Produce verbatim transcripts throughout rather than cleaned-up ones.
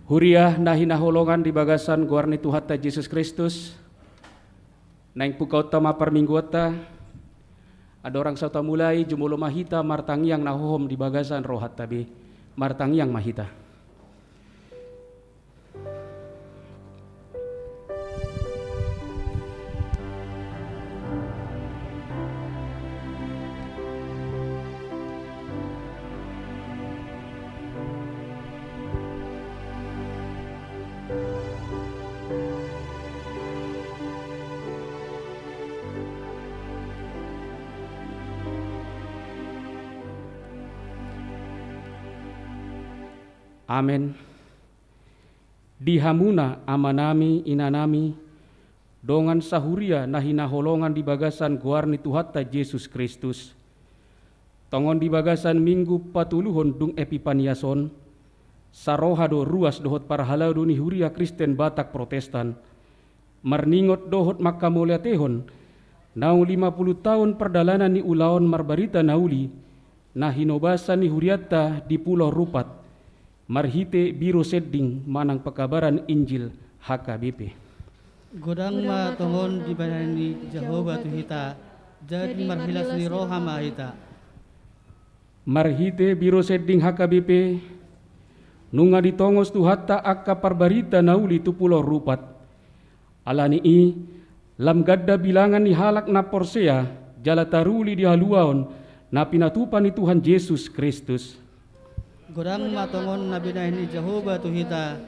Huria na hinaholongan di bagasan goar ni Tuhanta Jesus Kristus, naeng pungkaonta ma parmingguonta. Andorang saut mulai, jumolo ma hita martangiang na hohom di bagasan rohanta be. Martangiang ma hita. Amen. Di hamuna amanami, inanami, dongan sahuria na hinaholongan di bagasan goar ni Tuhanta Jesus Kristus. Tongon di bagasan Minggu patoluhon dung Epipanias on, saroha do ruas dohot parhalado ni Huria Kristen Batak Protestan, marningot dohot mangkamauliatehon naung lima pulu taon pardalanan ni ulaon marbarita na uli na hinobasan ni hurianta di Pulau Rupat, marhite Biro Sending manang Pekabaran Injil H K B P. Godang ma tongon di binahen ni Jahowa tu hita, jadi marhilas ni roha ma hita. Marhite Biro Sending H K B P, nunga ditongos Tuhanta angka parbarita na uli tu Pulau Rupat. Ala ni i, lam ganda bilangan ni halak na porsea jala taruli di haluaon na pinatupa ni Tuhan Jesus Kristus. Godang ma tongon na binahen ni Jahowa tu hita,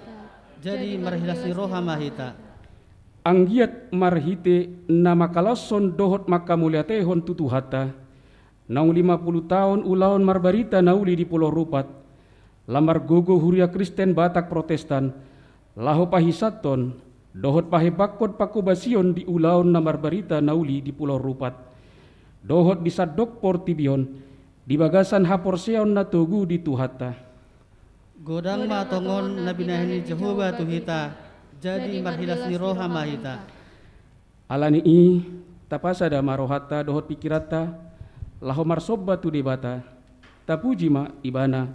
jadi marhilas ni roha ma hita. Anggiat marhite na mangkalashon dohot mangkamauliatehon tu Tuhanta, naung lima pulu taon ulaon marbarita na uli di Pulau Rupat, lam margogo Huria Kristen Batak Protestan, laho pahisathon dohot pahebakkon panghobasion di ulaon na marbarita na uli di Pulau Rupat, dohot di sandok portibi on, di bagasan haporseaon na togu di Tuhanta. Godang ma tongon na binahen ni Jahowa tu hita, jadi marhilas ni roha ma hita. Ala ni i, tapasada ma rohanta dohot pingkiranta, laho marsomba tu Debata, tapuji ma Ibana.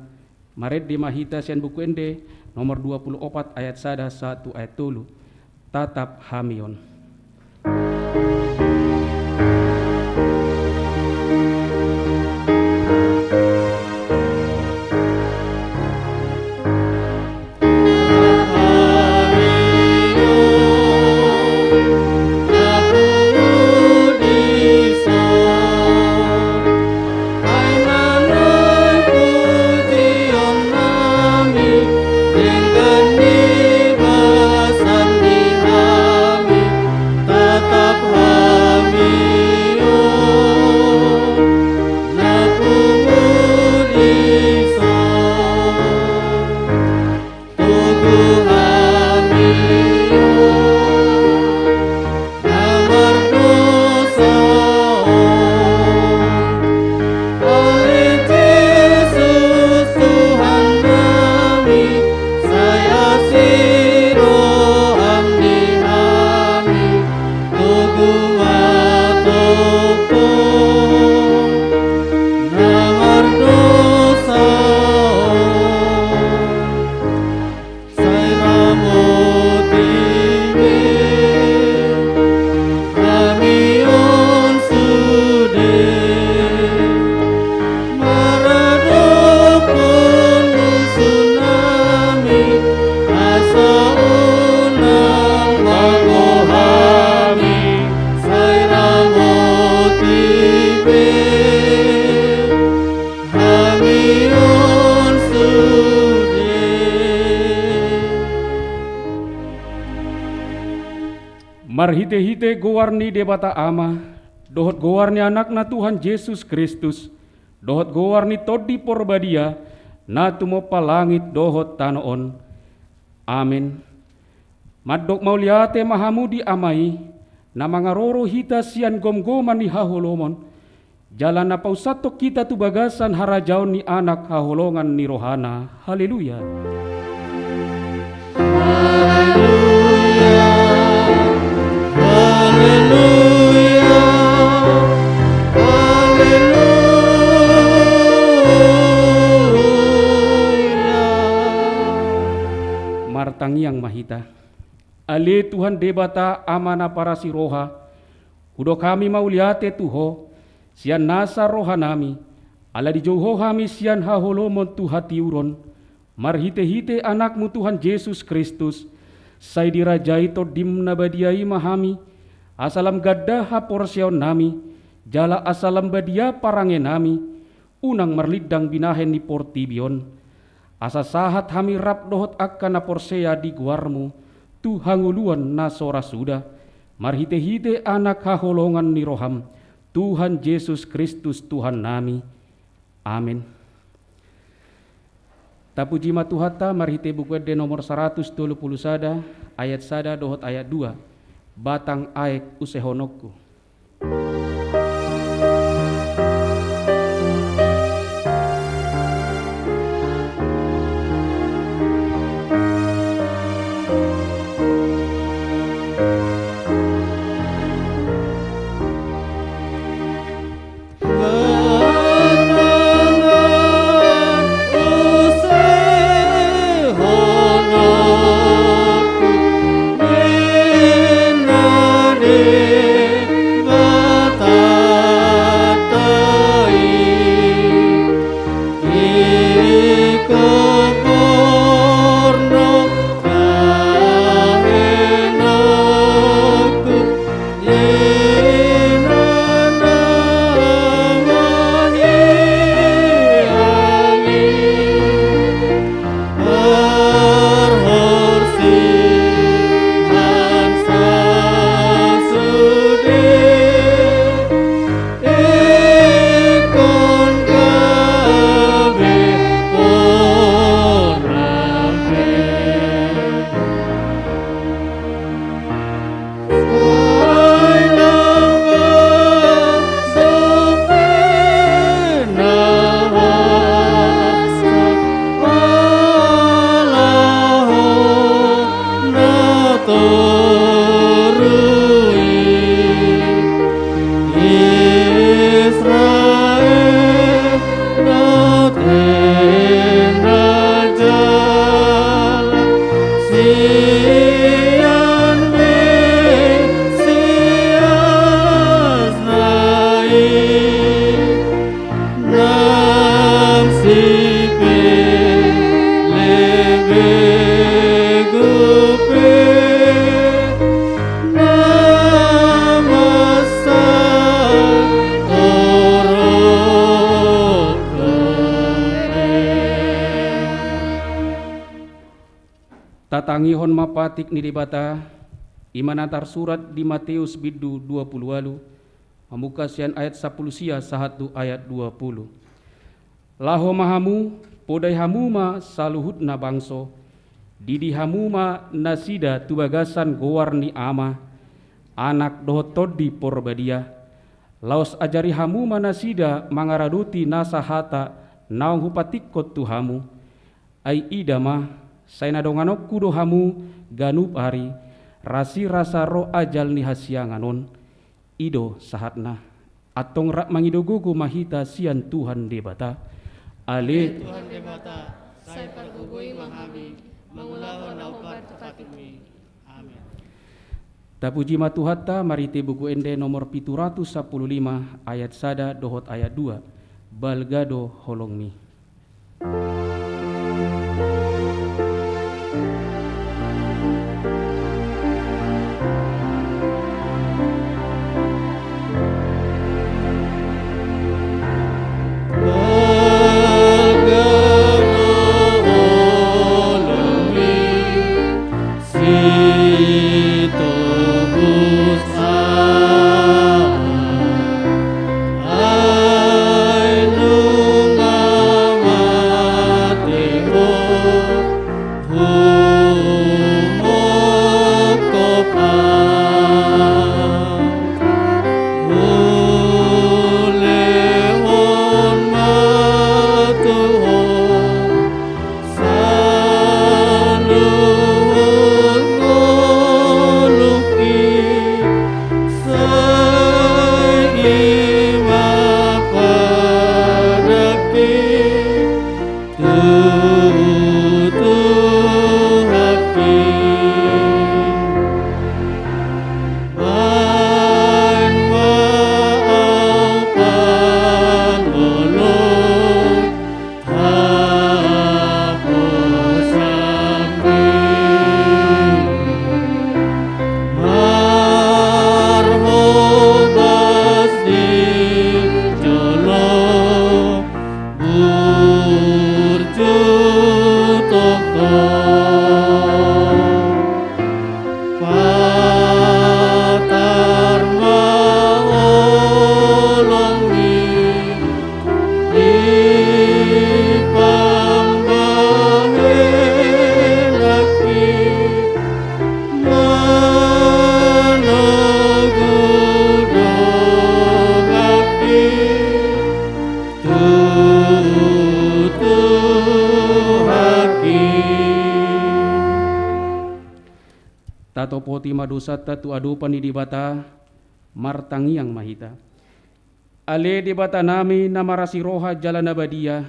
Marende ma hita sian Buku Ende nomor dua pulu opat ayat sada sahat tu ayat tolu. Tatap hami on. Marhite-hite goar ni Debata Ama, dohot goar ni Anakna Tuhan Jesus Kristus, dohot goar ni Tondi Porbadia, na tumompa langit dohot tano on. Amen. Mandok mauliate ma hamu di Ama i, na mangaroro hita sian gomgoman ni haholomon, jala na paussanhon hita tu bagasan harajaon ni Anak haholongan ni rohana. Haleluya. Haleluya. Haleluya. Haleluya. Martangiang ma hita. Ale Tuhan Debata Ama na parasi roha, hudok hami mauliate tu Ho, sian nasa rohanami, ala dijou Ho hami sian haholomon tu hatiuron, marhite-hite Anakmu Tuhan Jesus Kristus, sai dirajai Tondim na badia i ma hami, asa lam ganda haporseaonnami, jala asa lam badia parangenami, unang marlindang binahen ni portibi on. Asa sahat hami rap dohot angka na porsea di goarmu, tu hangoluan na so ra suda, marhite-hite Anak haholongan ni roham, Tuhan Jesus Kristus Tuhannami. Amen. Tapuji ma Tuhanta marhite Buku Ende nomor saratus tolu pulu sada, ayat sada dohot ayat dua, batang aek usehononku. Tatangihon ma patik ni Debata, i ma na tarsurat di Mateus bindu dua pulu ualu, mamungka sian ayat sampulu sia sahat tu ayat dua pulu. Laho ma hamu, podai hamu ma saluhutna bangso, didi hamu ma nasida tu bagasan goar ni Ama, Anak dohot Tondi Porbadia. Laos ajari hamu ma nasida mangaradoti nasa hata naung hupatikkon tu hamu. Ai ida ma, sai na donganonku do hamu ganup ari, rasirasa ro ajal ni hasiangan on. I do sahatna. Antong rap mangido gogo ma hita sian Tuhan Debata. Ale Tuhan Debata, sai pargogoi ma hami mangulahon na hombar tu patikmi. Amen. Tapuji ma Tuhanta marhite Buku Ende nomor pitu ratus sampulu lima ayat sada dohot ayat dua. Balga do holongmi. Patar ma olong ni di pambahenan i, manogu dongan i tu Tuhan i. Tatopoti ma dosanta tu adopan ni Debata, martangiang ma hita. Ale Debatanami na marasi roha jala na badia,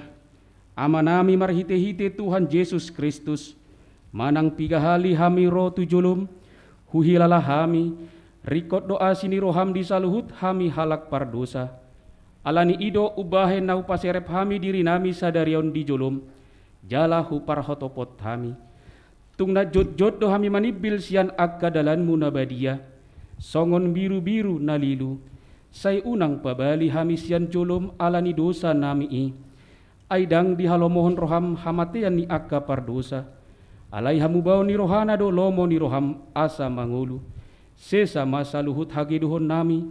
Amanami marhitehite Tuhan Jesus Kristus, manang piga hali hami ro tu jolom, huhilala hami, ringkot do asi ni roham di saluhut hami halak pardosa. Ala ni i do umbahen na hupaserep hami dirinami sadari on di jolom, jala huparhotopot hami. Tung na jotjot do hami manimbil sian angka dalanmu na badia, songon birubiru na lilu. Sai unang pabali hami sian jolom ala ni dosanami i. Ai ndang dihalomohon roham hamatean ni angka pardosa. Alai hamubaon ni rohana do lomo ni roham asa mangolu. Sesa ma saluhut hagedonami,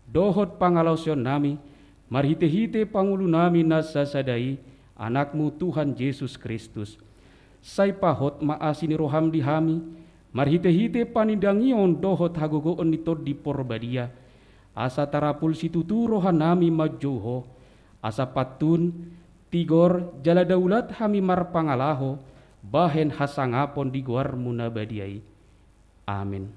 dohot pangalaosionnami, marhitehite pangolunami na sasada i, Anakmu Tuhan Jesus Kristus. Sai pahot ma asi ni roham di hami, marhitehite panindangion dohot hagogoon ni Tondi Porbadia, asa tarapul situtu rohanami manjou Ho, asa pantun, tigor, jala daulat hami marpangalaho, bahen hasangapon di goarmu na badia i. Amen.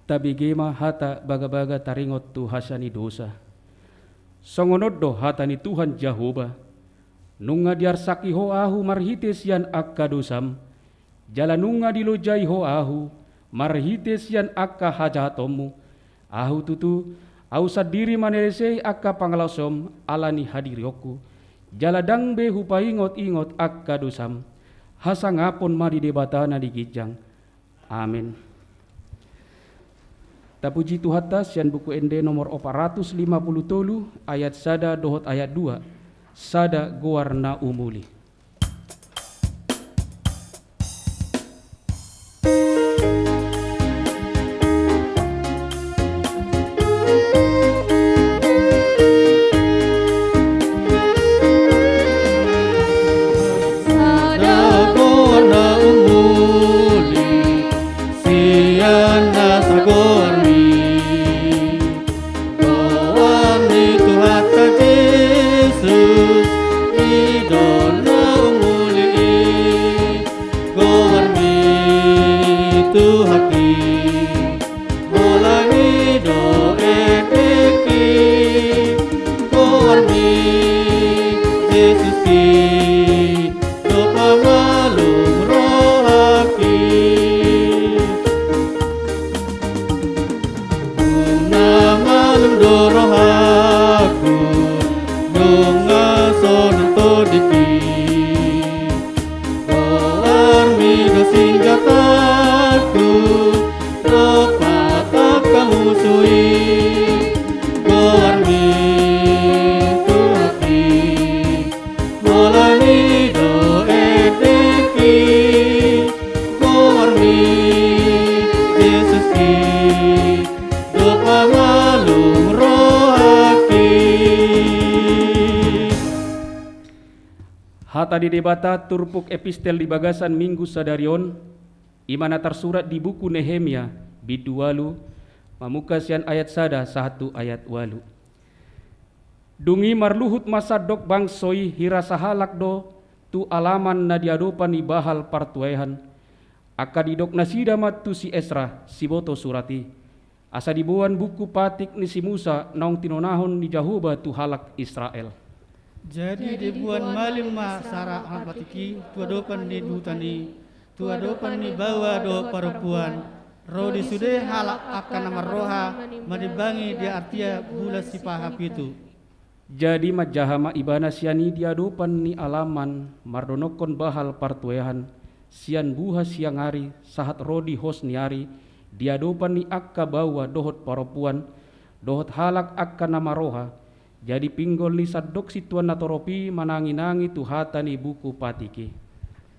Tabege ma hata bagabaga taringot tu hasea ni dosa. Songon on do hata ni Tuhan Jahowa: Nunga diarsaki ho ahu marhite sian angka dosam, jala nunga dilojai ho ahu marhite sian angka hajahatonmu. Ahu tutu, ahu sandiri manelesei angka pangalaosionmu ala ni hadirionku, jala ndang be hupaingotingot angka dosam. Hasangapon ma di Debata na di ginjang. Amen. Tapuji Tuhanta sian Buku Ende nomor opat ratus lima puluh tolu, ayat sada dohot ayat dua. Sada goar na umuli. Sada goar na umuli sian nasa goarmi. Goar ni Tuhanta Jesus, i do na umuli i. Goarmi Tuhanki, holan i do endengki. Goarmi Jesuski, do pamalum rohangki. Dung na malum do rohangku, nunga sonang tondingki. Goarmi do sinjatangku, do Hata ni Debata turpuk epistel di bagasan Minggu sadari on, i ma na tarsurat di buku Nehemia, bindu ualu, mamungka sian ayat sada sahat tu ayat ualu. Dung i marluhut ma sandok bangso i, hira sahalak do tu alaman na di adopan ni bahal partuean, angka didok nasida ma tu si Esra, siboto surat i, asa diboan buku patik ni si Musa naung tinonahon ni Jahowa tu halak Israel. Jadi diboan malim ma Esra halak patik i tu adopan ni duhutan i, tu adopan ni baoa dohot parompuan, ro di sude halak angka na marroha manimbangi di artia bulan sipahapitu. Jadi manjaha ma ibana sian i di adopan ni alaman mardonokkon bahal partuean, sian buha siang ari sahat ro di hos ni ari, di adopan ni angka baoa dohot parompuan, dohot halak angka na marroha. Jadi pinggol ni sandok situan natorop i mananginangi tu hata ni buku patik i.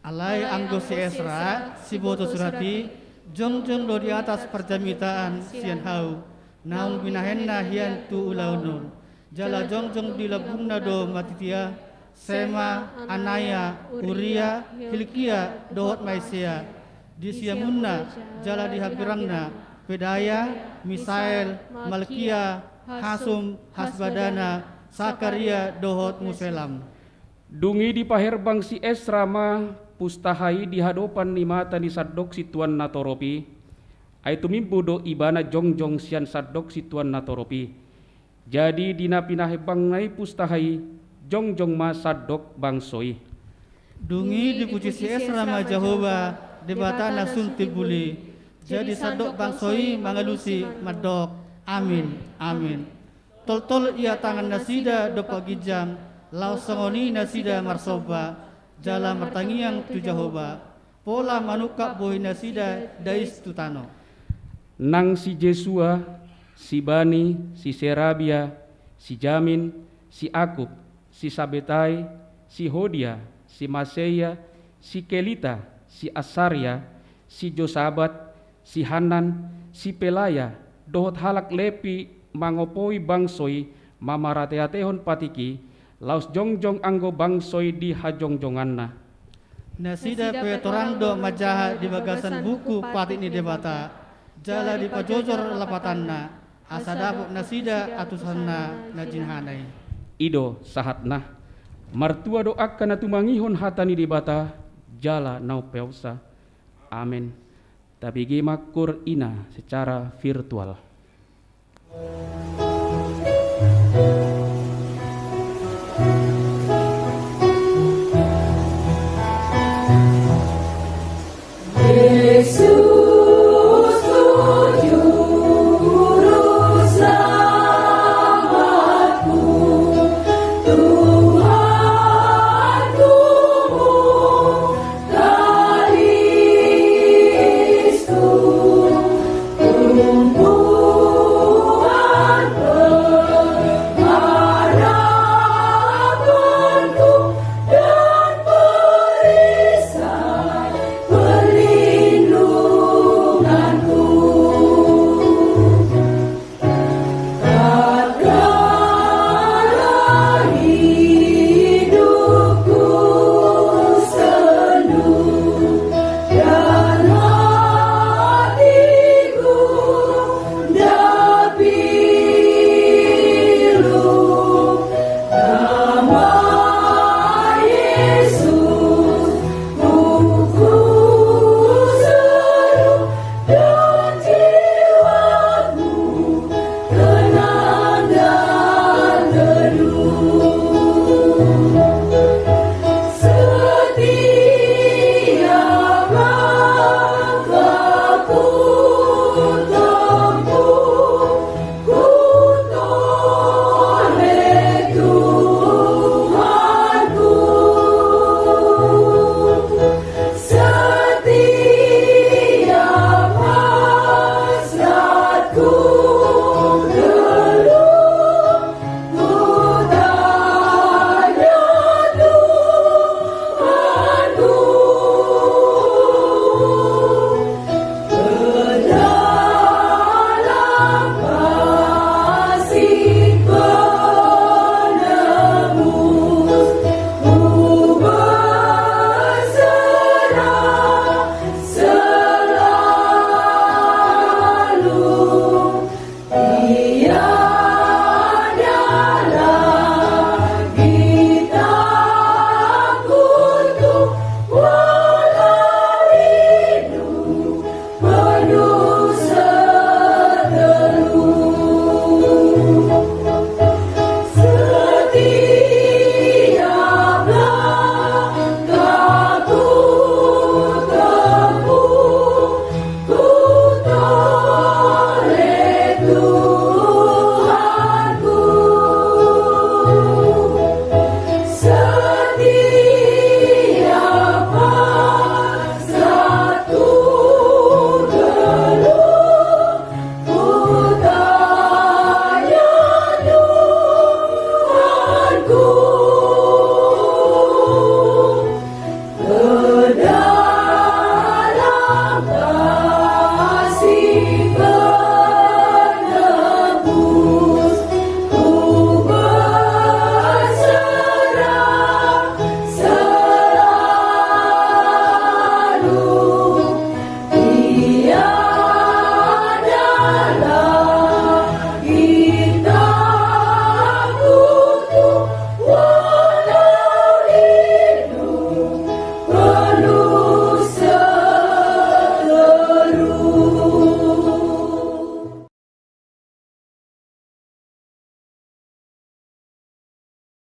Alai anggo si Esra, siboto surat i, jongjong do di atas parjamitaan sian hau, naung binahenna hian tu ulaon on. Jala jongjong di lambungna do Matitia, Sema, Anaia, Uria, Hilkia, dohot Maisea. Di siamunna, jala di hambirangna, Pedaia, Misael, Malkia, Hasum, Hasbadana, Sakaria, dohot Muselam. Dung i dipaherbang si Esra ma pustaha i di hadopan ni mata ni sandok situan natorop i, ai tumimbo do ibana jongjong sian sandok situan natorop i. Jadi di na pinaherbangna i pustaha i, jongjong ma sandok bangso i. Dung i dipuji si Esra ma Jahowa, Debata na sun timbul i. Jadi sandok bangso i mangalusi mandok, Amin, amin. Toltol ia tangannasida dompak ginjang, laos songon i nasida marsomba, jala martangiang tu Jahowa. Pola manungkap bohinasida dais tu tano. Nang si Jesua, si Bani, si Serabia, si Jamin, si Akub, si Sabetai, si Hodia, si Maseia, si Kelita, si Asaria, si Josabat, si Hanan, si Pelaya, dohot halak Lepi mangopoi bangso i mamarateatehon patik i, laos jongjong anggo bangso i di hajongjonganna. Nasida pe torang do manjaha di bagasan buku patik ni Debata, jala dipajojor lapatanna, asa dapot nasida atusanna na jinahana i. I do sahatna. Martua do angka na tumangihon hata ni Debata, jala na umpeopsa. Amen. Tabege ma kor ina secara virtual.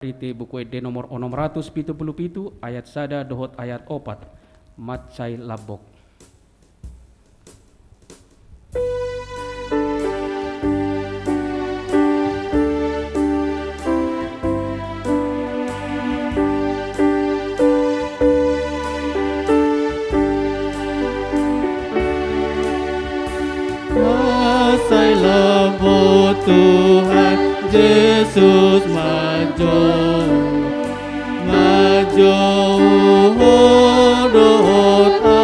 Marhite Buku Ende nomor onom ratus pitu pulu pitu, ayat sada dohot ayat opat. Mansai lambok. Mansai lambok Tuhan Jesus manjou, manjou dohot ahu.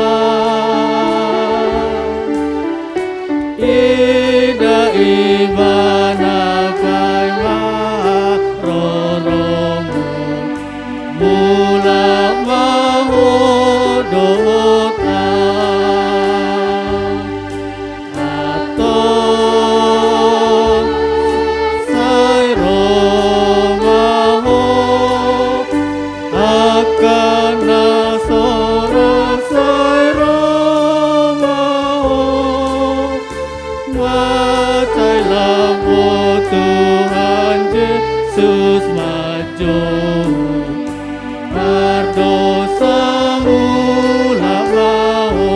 Ida Ibana paima roromu, mulak ma ho dohot ahu. Antong sai ro ma ho, angka na so ra sai ro ma ho. Mansai lambok Tuhan Jesus manjou, mardosa mulak ma ho.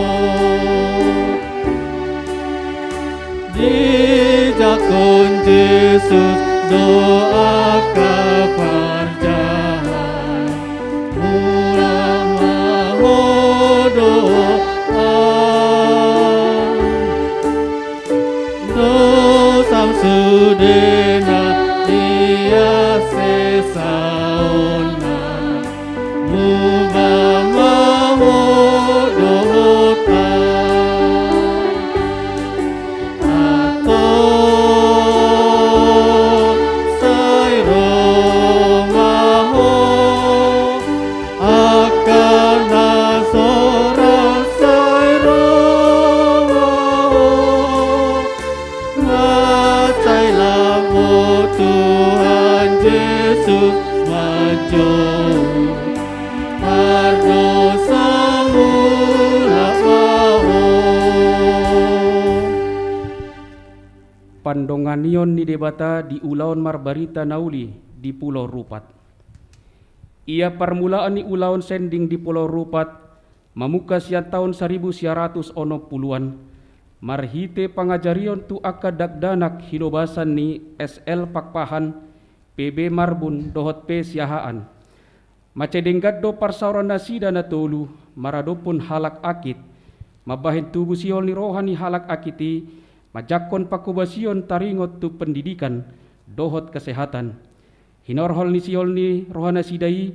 Dijangkon Jesus do angka parjahat, mulak ma ho dohot ahu. Dosam sude na ia sesaonna, mulak ma ho dohot ahu. Antong sai ro ma ho, angka na so ra sai ro ma ho. Mansai lambok Tuhan Jesus manjou, mardosa mulak ma ho. Pandonganion ni Debata di ulaon marbarita na uli di Pulo Rupat. Ia parmulaan ni ulaon sending di Pulo Rupat, mamungka sian taon saribu sia ratus onom puluan, marhite pangajarion tu angka dakdanak hinobasan ni S L Pakpahan, P B Marbun dohot P Siahaan. Mansai denggan do parsaoran nasida na tolu maradophon halak angkit, mambahen tubu sihol ni roha ni halak angkit i, manjangkon pangkobasion taringot tu pendidikan dohot kesehatan. Hinorhon ni sihol ni rohanasida i,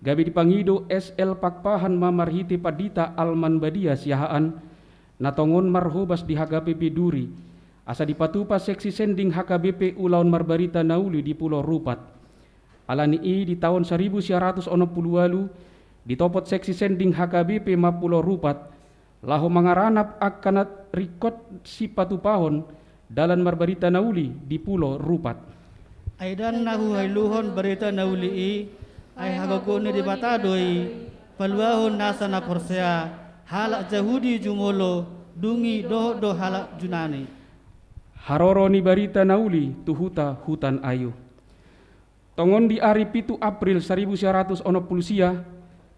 gabe dipangido S L Pakpahan ma marhite Pandita Alman Badia Siahaan, na tongon marhobas di H K B P Duri, asa dipatupa seksi sending H K B P ulaon marbarita na uli di Pulo Rupat. Ala ni i di taon saribu sia ratus onom pulu ualu, ditopot seksi sending H K B P ma Pulo Rupat, laho mangaranap angka na ringkot sipatupahon dalan marbarita na uli di Pulo Rupat. Ai ndang na huhailuhon barita na uli i, ai hagogoon ni Debata do i, paluahon nasa na porsea, halak Jahudi jumolo, dung i dohot do halak Junani. Haroro ni barita na uli tu huta Hutan Ayu. Tongon di ari pitu April saribu sia ratus onom pulu sia,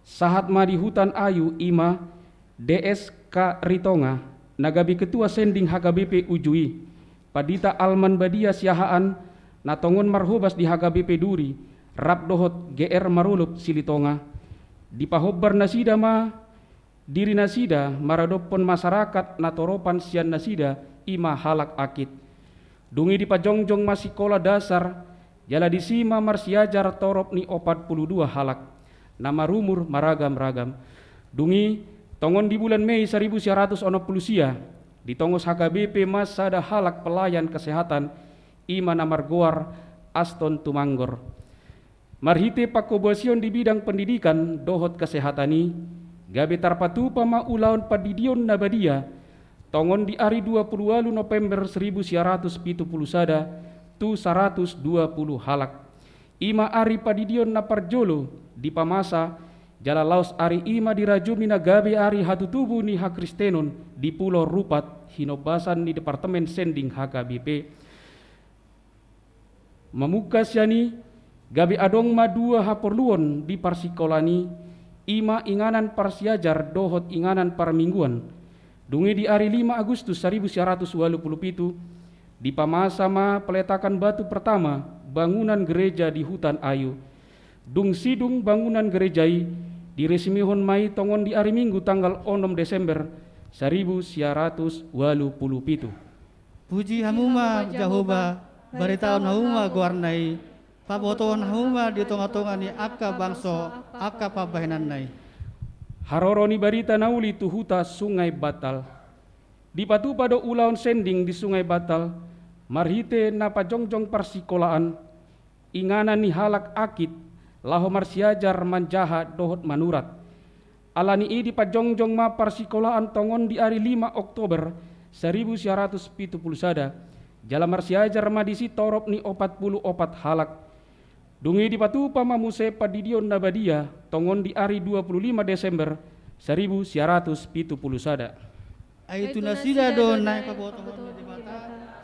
sahat ma di Hutan Ayu, i ma D S K Ritonga, na gabe ketua sending H K B P uju i, Pandita Alman Badia Siahaan, na tongon marhobas di H K B P Duri, rap dohot G R Marolop Silitonga. Dipahombar nasida ma dirinasida maradophon masarakat na toropan sian nasida, i ma halak angkit. Dung i dipajongjong ma sikola dasar, jala disi ma marsiajar torop ni opat pulu dua halak, na marumur maragam-ragam. Dung i, tongon di bulan Mei saribu sia ratus onom pulu sia, ditongos H K B P ma sada halak pelayan kesehatan, i ma na margoar Aston Tumanggor. Marhite pangkobasion di bidang pendidikan dohot kesehatan i, gabe tarpatupa ma ulaon pandidion na badia, tongon di ari dua pulu ualu November saribu sia ratus pitu pulu sada, tu saratus dua pulu halak. I ma ari pandidion na parjolo dipamasa, jala laos ari i ma dirajumi na gabe ari hatutubu ni hakristenon di Pulo Rupat, hinobasan ni Departemen Sending H K B P. Mamungka sian i, Gabe adong ma dua haporluon di parsikolaan i, i ma inganan parsiajar dohot inganan parmingguan. Dung i di ari lima Agustus saribu sia ratus ualu pulu pitu, dipamasa ma peletakan batu pertama bangunan gereja di Hutan Ayu. Dung sidung bangunan gereja i, diresmihon ma i tongon di ari Minggu tanggal onom Desember saribu sia ratus ualu pulu pitu. Puji hamu ma Jahowa, baritahon hamu ma goarna i, pabotohon hamu ma di tongatonga ni angka bangso angka pambahenanna i. Haroro ni barita na uli tu huta Sungai Bantal. Dipatupa do ulaon sending di Sungai Bantal, marhite na pajongjong parsikolaan, inganan ni halak akit, laho marsiajar manjaha dohot manurat. Alani i dipajongjong ma parsikolaan tongon di ari lima Oktober saribu sia ratus pitu pulu sada, jala marsiajar ma disi torop ni opat pulu opat halak. Dung i dipatupa ma muse pandidion na badia tongon di ari dua pulu lima Desember saribu sia ratus pitu pulu sada. Ai tu nasida do naeng pabotohon ni Debata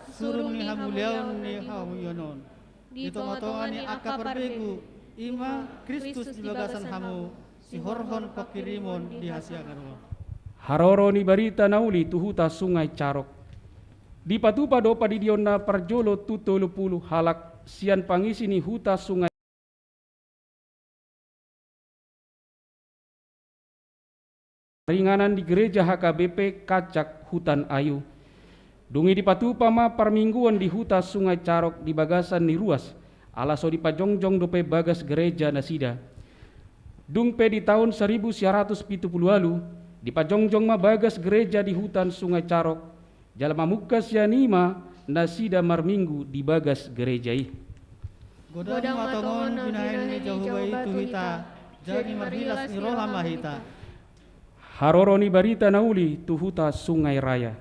surung ni hamuliaon ni haholi on di tongatonga ni angka parbegu, i ma Kristus di bagasan hamu, sihorhon pangkirimon di hasiangan on. Haroro ni barita na uli tu huta Sungai Carok. Dipatupa do pandidion na parjolo tu tolu pulu halak sian pangisi ni huta Sungai Ringanan di gereja H K B P Kacak Hutan Ayu. Dung i dipatupa ma parmingguon di huta Sungai Carok di bagasan ni ruas, ala so dipajongjong dope bagas gereja nasida. Dung pe di taon saribu sia ratus pitu pulu ualu, dipajongjong ma bagas gereja di hutan Sungai Carok, jala mamungka sian i ma nasida marminggu di bagas gereja i. Godang ma tongon binahen ni Jahowa i tu hita, jadi marhilas ni roha ma hita. Haroro ni barita na uli tu huta Sungai Raya.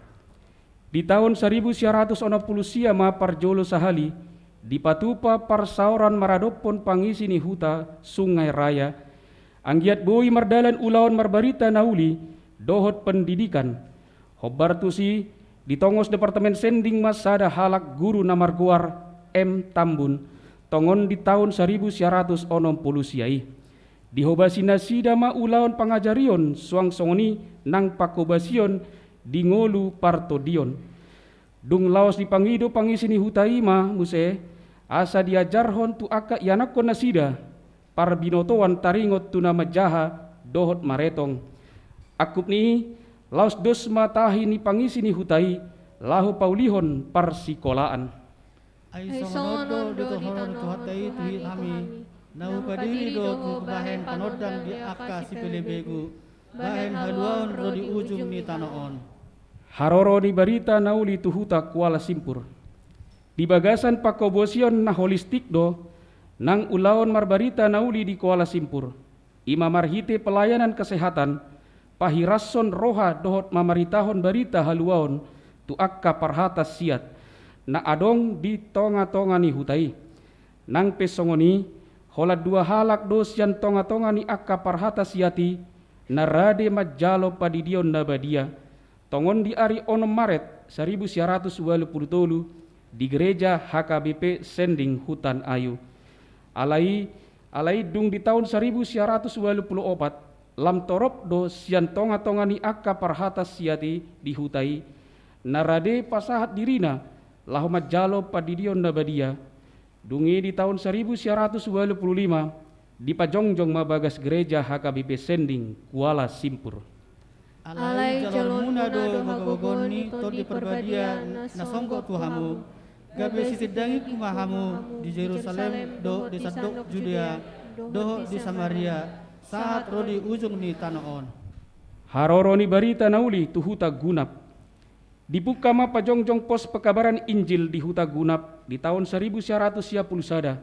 Di taon saribu sia ratus onom pulu sia ma parjolo sahali, dipatupa parsaoran maradophon pangisi ni huta Sungai Raya. Anggiat boi mardalan ulaon marbarita na uli dohot pendidikan. Hombar tusi, ditongos Departemen Sending ma sada halak guru na margoar M Tambun, tongon di taon saribu sia ratus onom pulu sia i. Dihobasi nasida ma ulaon pangajarion suang songon i nang panghobasion di ngolu partondion. Dung laos dipangido pangisi ni huta i ma muse, asa diajarhon tu angka ianakhon nasida parbinotoan taringot tu na manjaha dohot maretong. Angkup ni i, laos dos ma tahi ni pangisi ni huta i laho paulihon parsikolaan. Ai songon on do ditohor ni Tuhanta i tu hami, na hupadiri do hubahen panondang di angka sipelebegu, bahen haluaon ro di ujung ni tano on. Haroro ni barita na uli tu huta Kuala Simpur. Di bagasan panghobasion na holistik do nang ulaon marbarita na uli di Kuala Simpur. I ma marhite pelayanan kesehatan, pahirashon roha dohot mamaritahon barita haluaon tu angka parhata siat na adong di tongatonga ni huta i. Nang pe songon i, holan dua halak do sian tongatonga ni angka parhata siat i na rade manjalo pandidion na badia, tongon di ari onom Maret saribu sia ratus ualu pulu tolu di gereja H K B P Sending Hutan Ayu. Alai, alai dung di taon saribu sia ratus ualu pulu opat, lam torop do sian tongatonga ni angka parhata siat i di huta i na rade pasahat dirina laho manjalo pandidion na badia. Dung i di taon saribu sia ratus ualu pulu lima, dipajongjong ma bagas gereja H K B P Sending Kuala Simpur. Alai jalonmuna do gogoon ni Tondi Parbadia na songgot tu hamu, gabe sitindangingku ma hamu di Jerusalem dohot di sandok Judea dohot di Samaria, sahat ro di ujung ni tano on. Haroro ni barita na uli tu huta Gunap. Dipungka ma pajongjong pos pekabaran Injil di huta Gunap di taon saribu sia ratus sia pulu sada.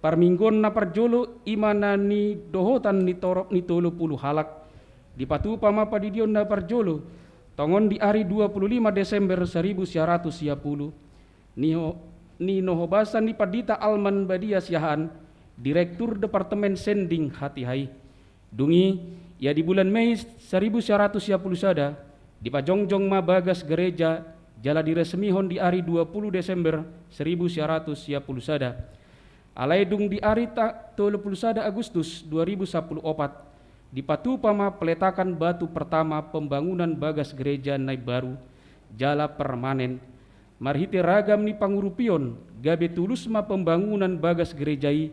Parmingguon na parjolo i ma na nidohotan ni torop ni tolu pulu halak. Dipatupa ma pandidion na parjolo tongon di ari dua pulu lima Desember saribu sia ratus sia pulu. Niho-, ninohobasan ni Pandita Alman Badia Siahaan, Direktur Departemen Sending hatiha i. Dung i, ia di bulan Mei saribu sia ratus sia pulu sada, dipajongjong ma bagas gereja jala diresmihon di ari dua pulu Desember saribu sia ratus sia pulu sada. Alai dung di ari ta-, tolu pulu sada Agustus dua ribu sampulu opat, dipatupa ma peletakan batu pertama pembangunan bagas gereja na imbaru jala permanen. Marhite ragam ni pangurupion, gabe tulus ma pembangunan bagas gereja i,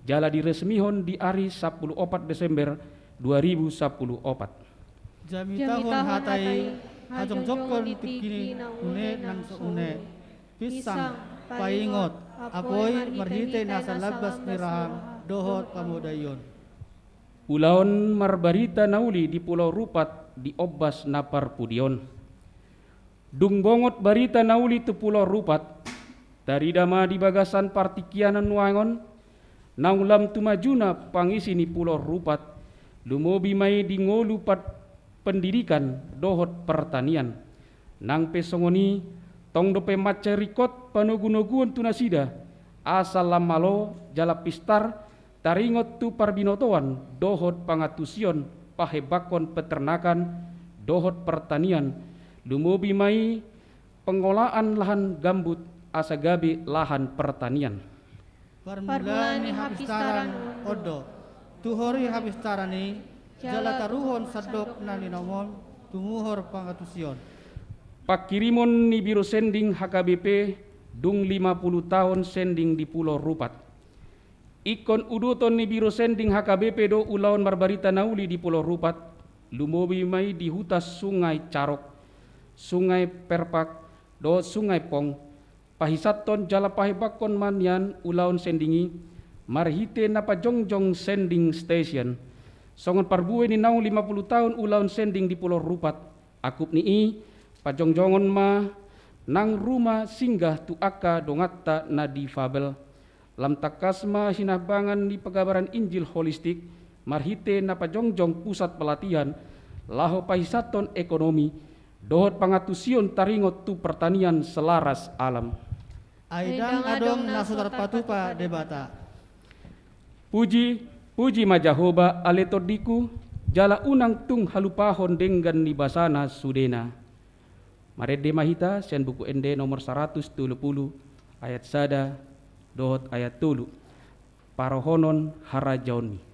jala diresmihon di ari sampulu opat Desember dua ribu sampulu opat. Jamitahon hata i, hajongjongkon tingki na une nang so une. Pinsang, paingot, apoy marhite nasa lambas ni roham dohot pamodaion. Ulaon marbarita na uli di Pulau Rupat di ombas na parpudi on. Dung bongot barita na uli tu Pulau Rupat, tarida ma di bagasan partingkian nuaeng on, naung lam tu majuna pangisi ni Pulau Rupat, lumobi ma i di ngolu pat-, pendidikan dohot pertanian. Nang pe songon i, tong dope mansai ringkot panogunoguon tu nasida, asa lam malo jala pistar, taringot tu parbinotoan dohot pangantusion pahembangkon peternakan dohot pertanian, lumobi ma i pengelolaan lahan gambut asa gabe lahan pertanian. Parmulaan ni hapistaran on do. Tuhori hapistaran i, jala taruhon sandok na ninomun, tumuhor pangantusion. Pangkirimon ni Biro Sending H K B P dung lima pulu taon sending di Pulau Rupat. Ingkon uduton ni Biro Sending H K B P do ulaon marbarita na uli di Pulau Rupat, lumobi ma i di huta Sungai Carok, Sungai Perpak, dohot Sungai Pong, pahisathon jala pahembangkon ma nian ulaon sending i, marhite na pajongjong sending station. Songon parbue ni naung lima pulu taon ulaon sending di Pulau Rupat, angkup ni i, pajongjongon ma nang ruma singgah tu angka donganta na difabel. Lam tangkas ma hinambangan ni pagabaran Injil holistik, marhite na pajongjong pusat pelatihan, laho pahisathon ekonomi, dohot pangantusion taringot tu pertanian selaras alam. Ai ndang adong na so tarpatupa Debata. Puji, puji ma Jahowa ale tondingku, jala unang tung halupahon denggan ni basana sudena. Marende ma hita sian Buku Ende nomor saratus tolu pulu, ayat sada dohot ayat tolu. Parrohanon harajaonmi.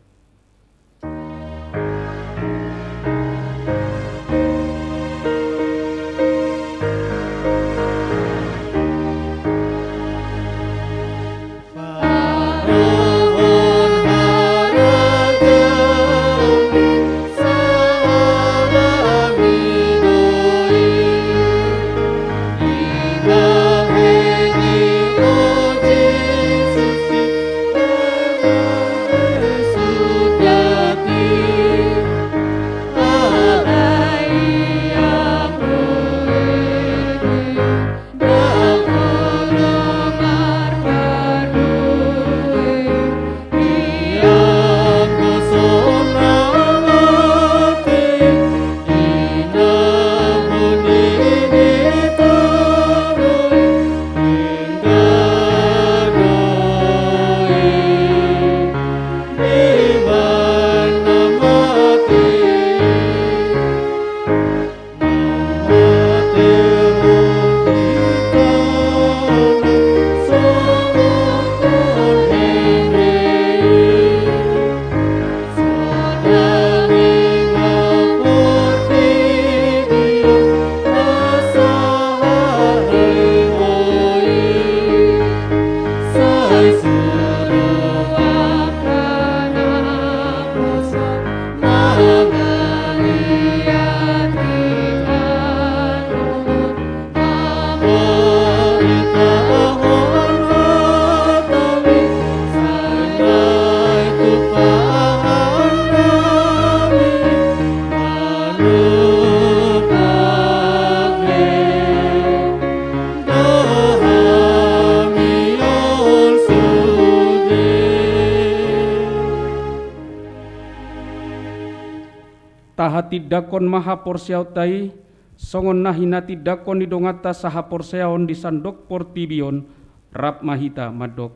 Tahatindangkon ma haporseaonta i, songon na hinatindangkon ni donganta sahaporseaon di sandok portibi on, rap ma hita mandok.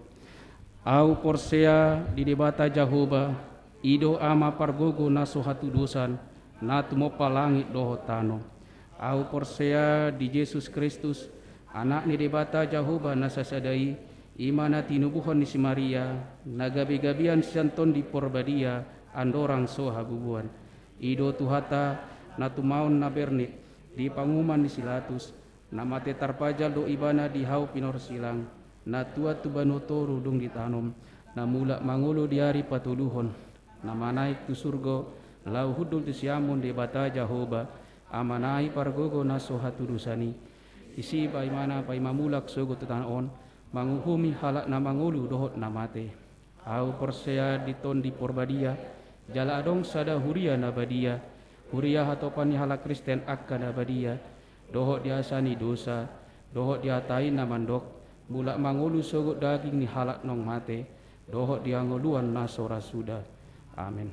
Ahu porsea di Debata Jahowa, i do Ama pargogo na so hatudosan, na tumompa langit dohot tano. Ahu porsea di Jesus Kristus, Anak ni Debata Jahowa na sasada i, I ma na tinubuhon ni si Maria, na gabe-gabean sian Tondi Porbadia, andorang so habubuan. I do Tuhanta, na tumaon na bernit, di panguhuman ni si Latus, na mate tarpajal do ibana di hau pinorsilang, na tuat tu banua toru dung ditanom, na mulak mangolu di ari patoluhon, na manaek tu surgo, laho hundul tu siamun Debata Jahowa, Amana i pargogo na so hatudosan i. Disi ma ibana paima mulak sogot tu tano on, manguhumi halak na mangolu dohot na mate. Ahu porsea di Tondi Porbadia, jala adong sada huria na badia, huria hatopan ni halak Kristen angka na badia, dohot di asa ni dosa, dohot di hata i na mandok, mulak mangolu sogot daging ni halak naung mate, dohot di hangoluan na so ra suda. Amen.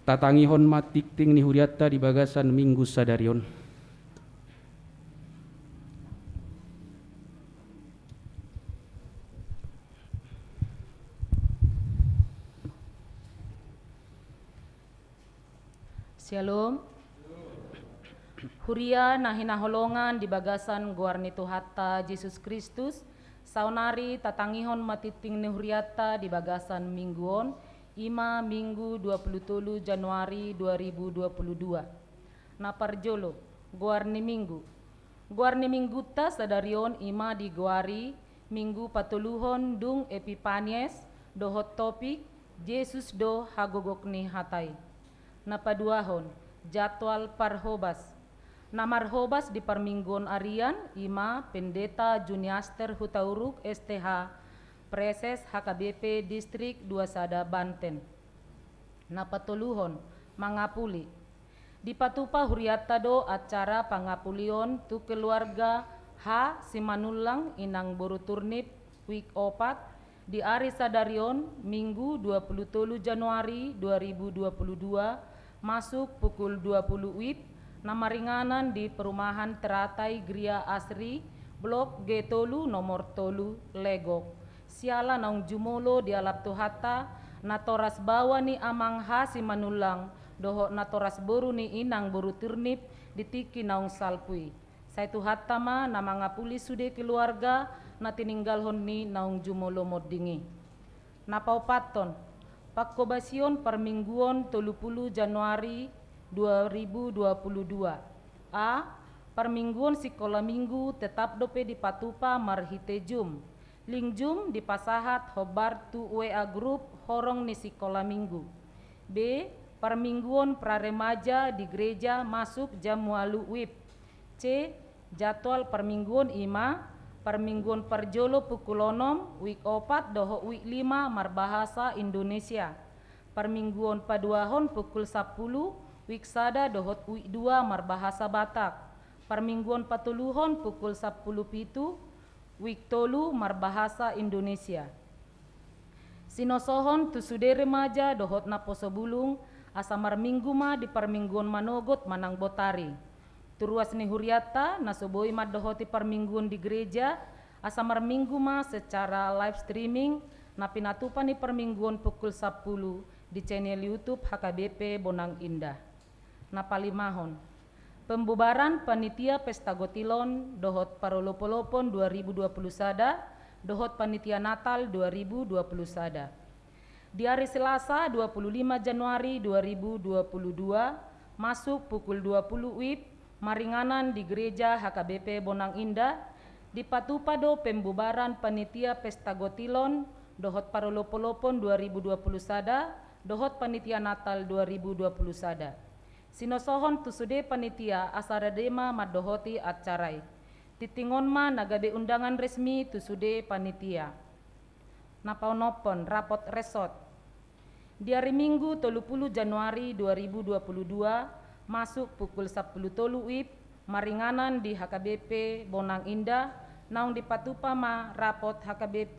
Tatangihon ma tingting ni hurianta di bagasan Minggu sadari on. Syalom. Huria na hinaholongan di bagasan goar ni Tuhanta Jesus Kristus, saonari tatangihon ma tingting ni hurianta di bagasan Minggu on, i ma Minggu dua pulu tolu Januari dua ribu dua pulu dua. Na parjolo, goar ni Minggu. Goar ni Minggunta sadari on i ma digoari Minggu patoluhon dung Epipanies dohot topik Jesus do hagogok ni hata i. Na paduahon, jadwal parhobas. Na marhobas di parmingguon arian i ma Pendeta Juniaster Hutauruk S T H, Praeses H K B P Distrik dua sada Banten. Na patoluhon, mangapuli. Dipatupa hurianta do acara pangapulion tu keluarga H Simanullang inang boru Turnip, wijk opat, di ari sadari on, Minggu dua pulu tolu Januari dua ribu dua pulu dua, masuk pukul dua pulu wib, na maringanan di perumahan teratai Gria Asri, blok G tolu nomor tolu, Legok. Siala naung jumolo dialap Tuhanta, natoras baoa ni amang H Simanullang, dohot natoras boru ni inang boru Turnip, di tingki naung salpu i. Sai Tuhanta ma na mangapuli sude keluarga na tininggalhon ni naung jumolo monding i. Na paopathon, panghobasion parmingguon tolu pulu Januari dua ribu dua pulu dua. A. Parmingguon sikola minggu tetap dope dipatupa marhite Zoom. Link Zoom dipasahat hombar tu W A grup horong ni sikola minggu. B. Parmingguon praremaja di gereja masuk jam ualu wib. C. Jadwal parmingguon i ma, parmingguon parjolo pukul onom, wijk opat dohot wijk lima marbahasa Indonesia. Parmingguon paduahon pukul sampulu, wijk sada dohot wijk dua marbahasa Batak. Parmingguon patoluhon pukul sampulu pitu, wijk tolu marbahasa Indonesia. Sinosohon tu sude remaja dohot naposo bulung, asa marminggu ma di parmingguon manogot manang botari. Tu ruas ni hurianta na so boi mandohoti parmingguon di gereja, asa marminggu ma secara live streaming, na pinatupa ni parmingguon pukul sampulu di channel YouTube H K B P Bonang Indah. Na palimahon, pembubaran panitia Pesta Gotilon dohot Parolopolopon dua ribu dua pulu sada dohot panitia Natal dua ribu dua pulu sada. Di ari Selasa dua pulu lima Januari dua ribu dua pulu dua, masuk pukul dua pulu wib, maringanan di Gereja H K B P Bonang Indah, dipatupa do pembubaran panitia Pesta Gotilon dohot Parolopolopon dua ribu dua pulu sada dohot panitia Natal dua ribu dua pulu sada. Sinosohon tu sude panitia asa rade ma mandohoti acara i. Tingting on ma na gabe undangan resmi tu sude panitia. Na paonomhon, rapot resort. Di ari Minggu tolu pulu Januari dua ribu dua pulu dua, masuk pukul sampulu tolu wib, maringanan di H K B P Bonang Indah, naung dipatupa ma rapot H K B P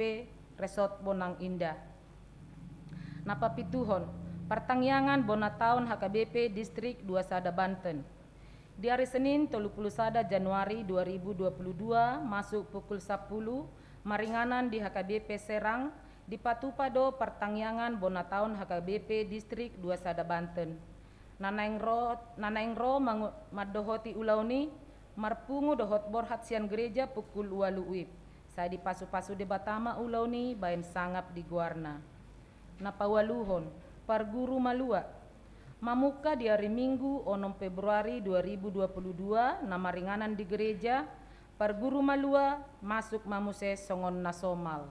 Resort Bonang Indah. Na papituhon, partangiangan bona taon H K B P Distrik dua sada Banten. Di ari Senin tolu pulu sada Januari dua ribu dua pulu dua, masuk pukul sampulu, maringanan di H K B P Serang, dipatupa do partangiangan bona taon H K B P Distrik dua sada Banten. Na naeng ro, na naeng ro mangu-, mandohoti ulaon i, Marpungu dohot borhat sian gereja pukul ualu wib. Sai dipasupasu Debata ma ulaon i baen sangap di goarna. Na paualuhon, parguru malua. Mamungka di ari Minggu onom Februari dua ribu dua puluh dua na maringanan di gereja, parguru malua masuk ma muse songon na somal.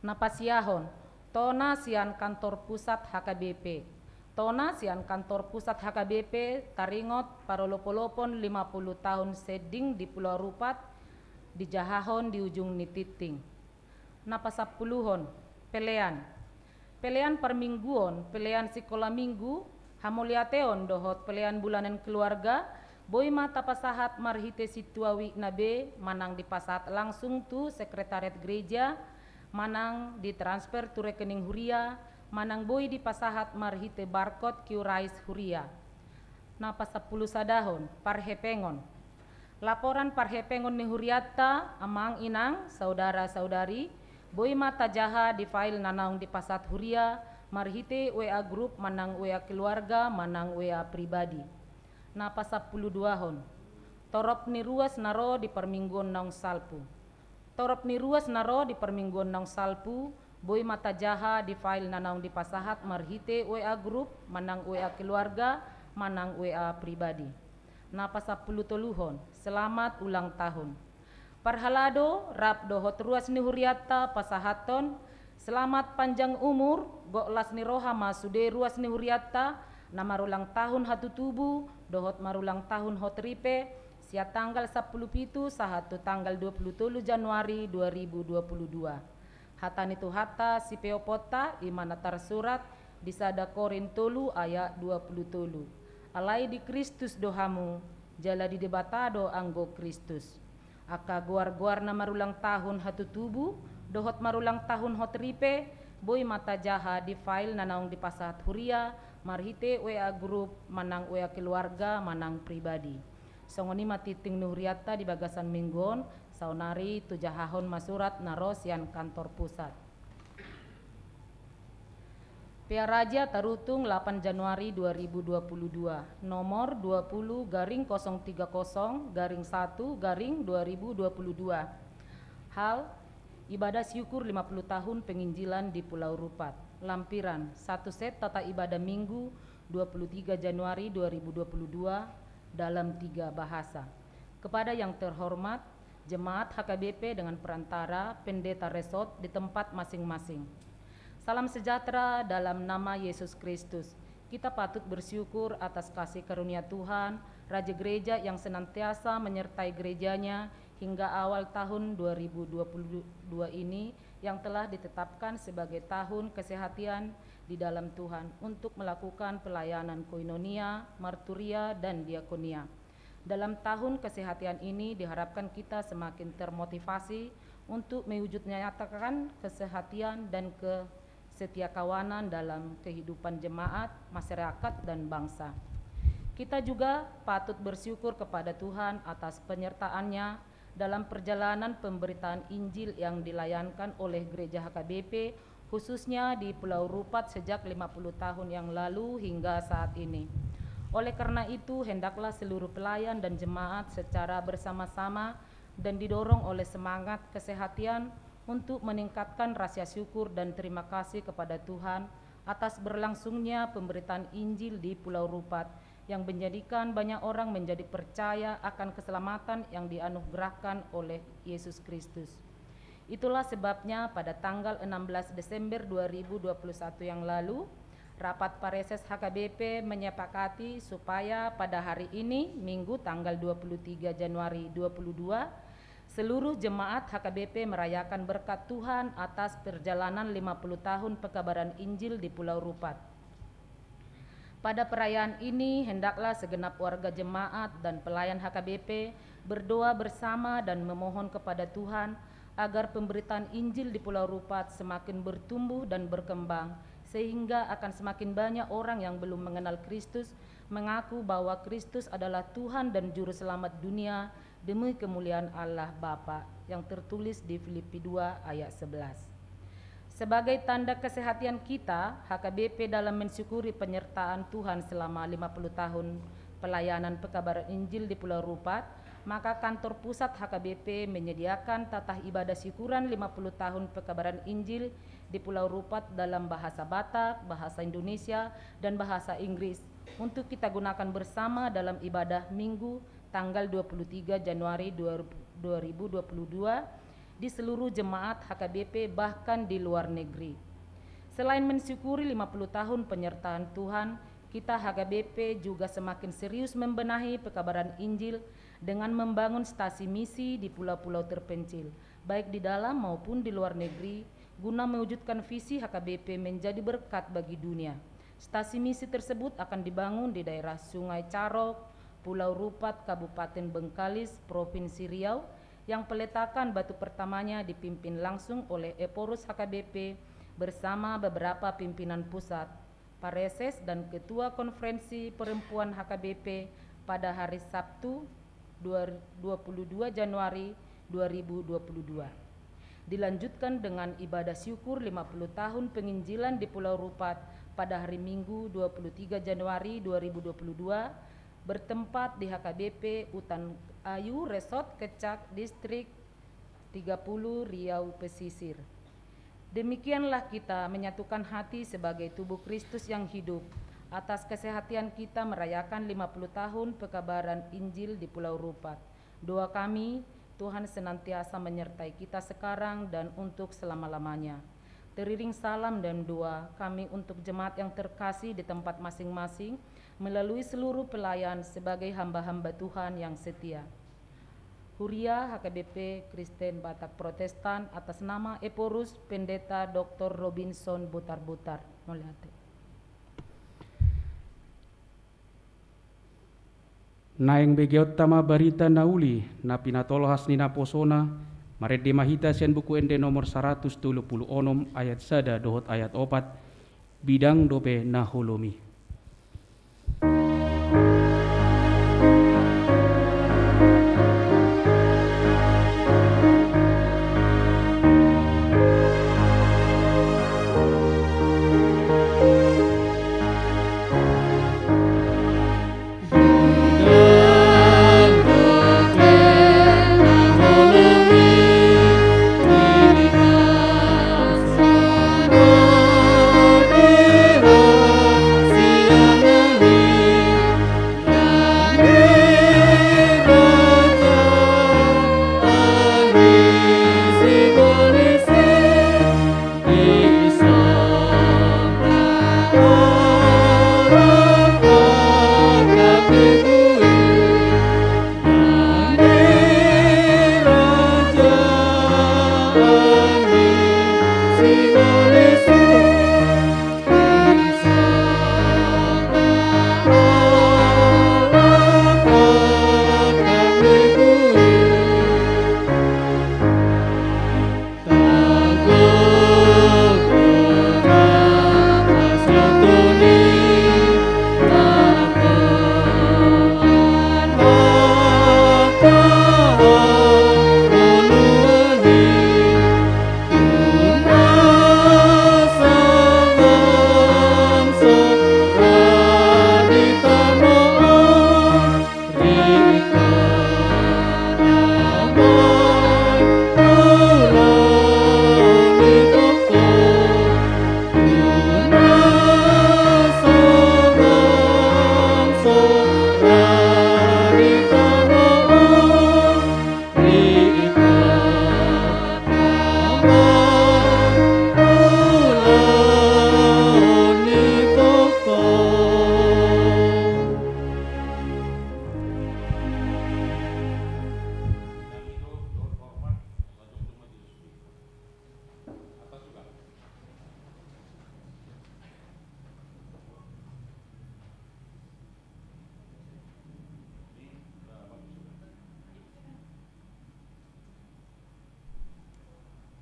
Na pasiahon, tona sian kantor pusat H K B P. Tona sian kantor pusat H K B P taringot parolopolopon lima puluh tahun sending di Pulau Rupat dijahahon di ujung ni tingting. Na pasampuluhon, pelean. Pelean parmingguon, pelean sikola minggu, hamauliateon dohot pelean bulanan keluarga, boi ma tapasahat marhite sintua wikna be, manang dipasahat langsung tu sekretariat gereja, manang ditransfer tu rekening huria, manang boi dipasahat marhite barcode Qris huria. Na pasampulusadahon, parhepengon. Laporan parhepengon ni hurianta, amang inang, saudara saudari, boi ma tajaha di file na naung dipasahat huria, marhite W A grup manang W A keluarga manang W A pribadi. Na pasampuluduahon, torop ni ruas na ro di parmingguon naung salpu. Torop ni ruas na ro di parmingguon naung salpu, boi ma tajaha di file na naung dipasahat marhite W A grup manang W A keluarga manang W A pribadi. Na pasampulutoluhon, selamat ulang tahun. Parhalado, rap dohot ruas ni hurianta pasahathon, selamat panjang umur, gok las ni roha ma sude ruas ni hurianta, na marulang tahun hatutubu, dohot marulang tahun hot ripe, sian tanggal sampulu pitu sahat tu tanggal dua pulu tolu Januari dua ribu dua pulu dua. Hata ni Tuhanta sipeoponta, i ma na tarsurat di sada Korint tolu ayat dua pulu tolu. Alai di Kristus do hamu, jala di Debata do anggo Kristus. Angka goar-goar na marulang tahun hatutubu, dohot marulang tahun hot ripe, boi ma tajaha di file na naung dipasahat huria, marhite W A grup, manang W A keluarga, manang pribadi. Songon i ma tingting ni hurianta di bagasan minggu on, saonari tu jahahon ma surat na ro sian kantor pusat. Pearaja tarutung lapan Januari dua ribu dua pulu dua, nomor dua pulu garing kosong tiga kosong garing satu garing dua ribu dua pulu dua. Hal, ibadah syukur lima puluh tahun penginjilan di Pulau Rupat. Lampiran, satu set tata ibadah Minggu dua puluh tiga Januari dua ribu dua puluh dua dalam tiga bahasa. Kepada yang terhormat, Jemaat H K B P dengan perantara pendeta resort di tempat masing-masing. Salam sejahtera dalam nama Yesus Kristus. Kita patut bersyukur atas kasih karunia Tuhan, Raja Gereja yang senantiasa menyertai gerejanya hingga awal tahun dua ribu dua puluh dua ini, yang telah ditetapkan sebagai tahun kesehatian di dalam Tuhan untuk melakukan pelayanan koinonia, marturia, dan diakonia. Dalam tahun kesehatian ini diharapkan kita semakin termotivasi untuk mewujudnyatakan kesehatian dan kesetiakawanan dalam kehidupan jemaat, masyarakat, dan bangsa. Kita juga patut bersyukur kepada Tuhan atas penyertaannya dalam perjalanan pemberitaan Injil yang dilayankan oleh Gereja H K B P, khususnya di Pulau Rupat sejak lima puluh tahun yang lalu hingga saat ini. Oleh karena itu, hendaklah seluruh pelayan dan jemaat secara bersama-sama dan didorong oleh semangat kesehatian untuk meningkatkan rasa syukur dan terima kasih kepada Tuhan atas berlangsungnya pemberitaan Injil di Pulau Rupat, yang menjadikan banyak orang menjadi percaya akan keselamatan yang dianugerahkan oleh Yesus Kristus. Itulah sebabnya pada tanggal enam belas Desember dua ribu dua puluh satu yang lalu, rapat Praeses H K B P menyepakati supaya pada hari ini, Minggu tanggal dua puluh tiga Januari dua puluh dua, seluruh jemaat H K B P merayakan berkat Tuhan atas perjalanan lima puluh tahun pekabaran Injil di Pulau Rupat. Pada perayaan ini, hendaklah segenap warga jemaat dan pelayan H K B P berdoa bersama dan memohon kepada Tuhan agar pemberitaan Injil di Pulau Rupat semakin bertumbuh dan berkembang, sehingga akan semakin banyak orang yang belum mengenal Kristus mengaku bahwa Kristus adalah Tuhan dan Juru Selamat dunia demi kemuliaan Allah Bapa, yang tertulis di Filipi dua ayat sebelas. Sebagai tanda kesehatian kita, H K B P dalam mensyukuri penyertaan Tuhan selama lima puluh tahun pelayanan pekabaran Injil di Pulau Rupat, maka kantor pusat H K B P menyediakan tatah ibadah syukuran lima puluh tahun pekabaran Injil di Pulau Rupat dalam bahasa Batak, bahasa Indonesia, dan bahasa Inggris untuk kita gunakan bersama dalam ibadah Minggu tanggal dua puluh tiga Januari dua ribu dua puluh dua di seluruh jemaat H K B P, bahkan di luar negeri. Selain mensyukuri lima puluh tahun penyertaan Tuhan, kita H K B P juga semakin serius membenahi pekabaran Injil dengan membangun stasi misi di pulau-pulau terpencil, baik di dalam maupun di luar negeri, guna mewujudkan visi H K B P menjadi berkat bagi dunia. Stasi misi tersebut akan dibangun di daerah Sungai Carok, Pulau Rupat, Kabupaten Bengkalis, Provinsi Riau, yang peletakan batu pertamanya dipimpin langsung oleh Ephorus H K B P bersama beberapa pimpinan pusat, pareses, dan Ketua Konferensi Perempuan H K B P pada hari Sabtu, dua, dua puluh dua Januari dua ribu dua puluh dua. Dilanjutkan dengan ibadah syukur lima puluh tahun penginjilan di Pulau Rupat pada hari Minggu, dua puluh tiga Januari dua ribu dua puluh dua, bertempat di H K B P Utan Ayu Resort Kecak, Distrik tiga puluh, Riau Pesisir. Demikianlah kita menyatukan hati sebagai tubuh Kristus yang hidup atas kesehatian kita merayakan lima puluh tahun pekabaran Injil di Pulau Rupat. Doa kami, Tuhan senantiasa menyertai kita sekarang dan untuk selama-lamanya. Teriring salam dan doa kami untuk jemaat yang terkasih di tempat masing-masing melalui seluruh pelayan sebagai hamba-hamba Tuhan yang setia. Huria H K B P Kristen Batak Protestan atas nama Ephorus Pendeta Doktor Robinson Butarbutar. Mauliate. Naeng begeonta ma barita na uli na pinatolhas ni naposona. Marende ma hita sian Buku Ende nomor saratus tolu pulu onom, ayat sada dohot ayat opat. Bidang dope na holom i.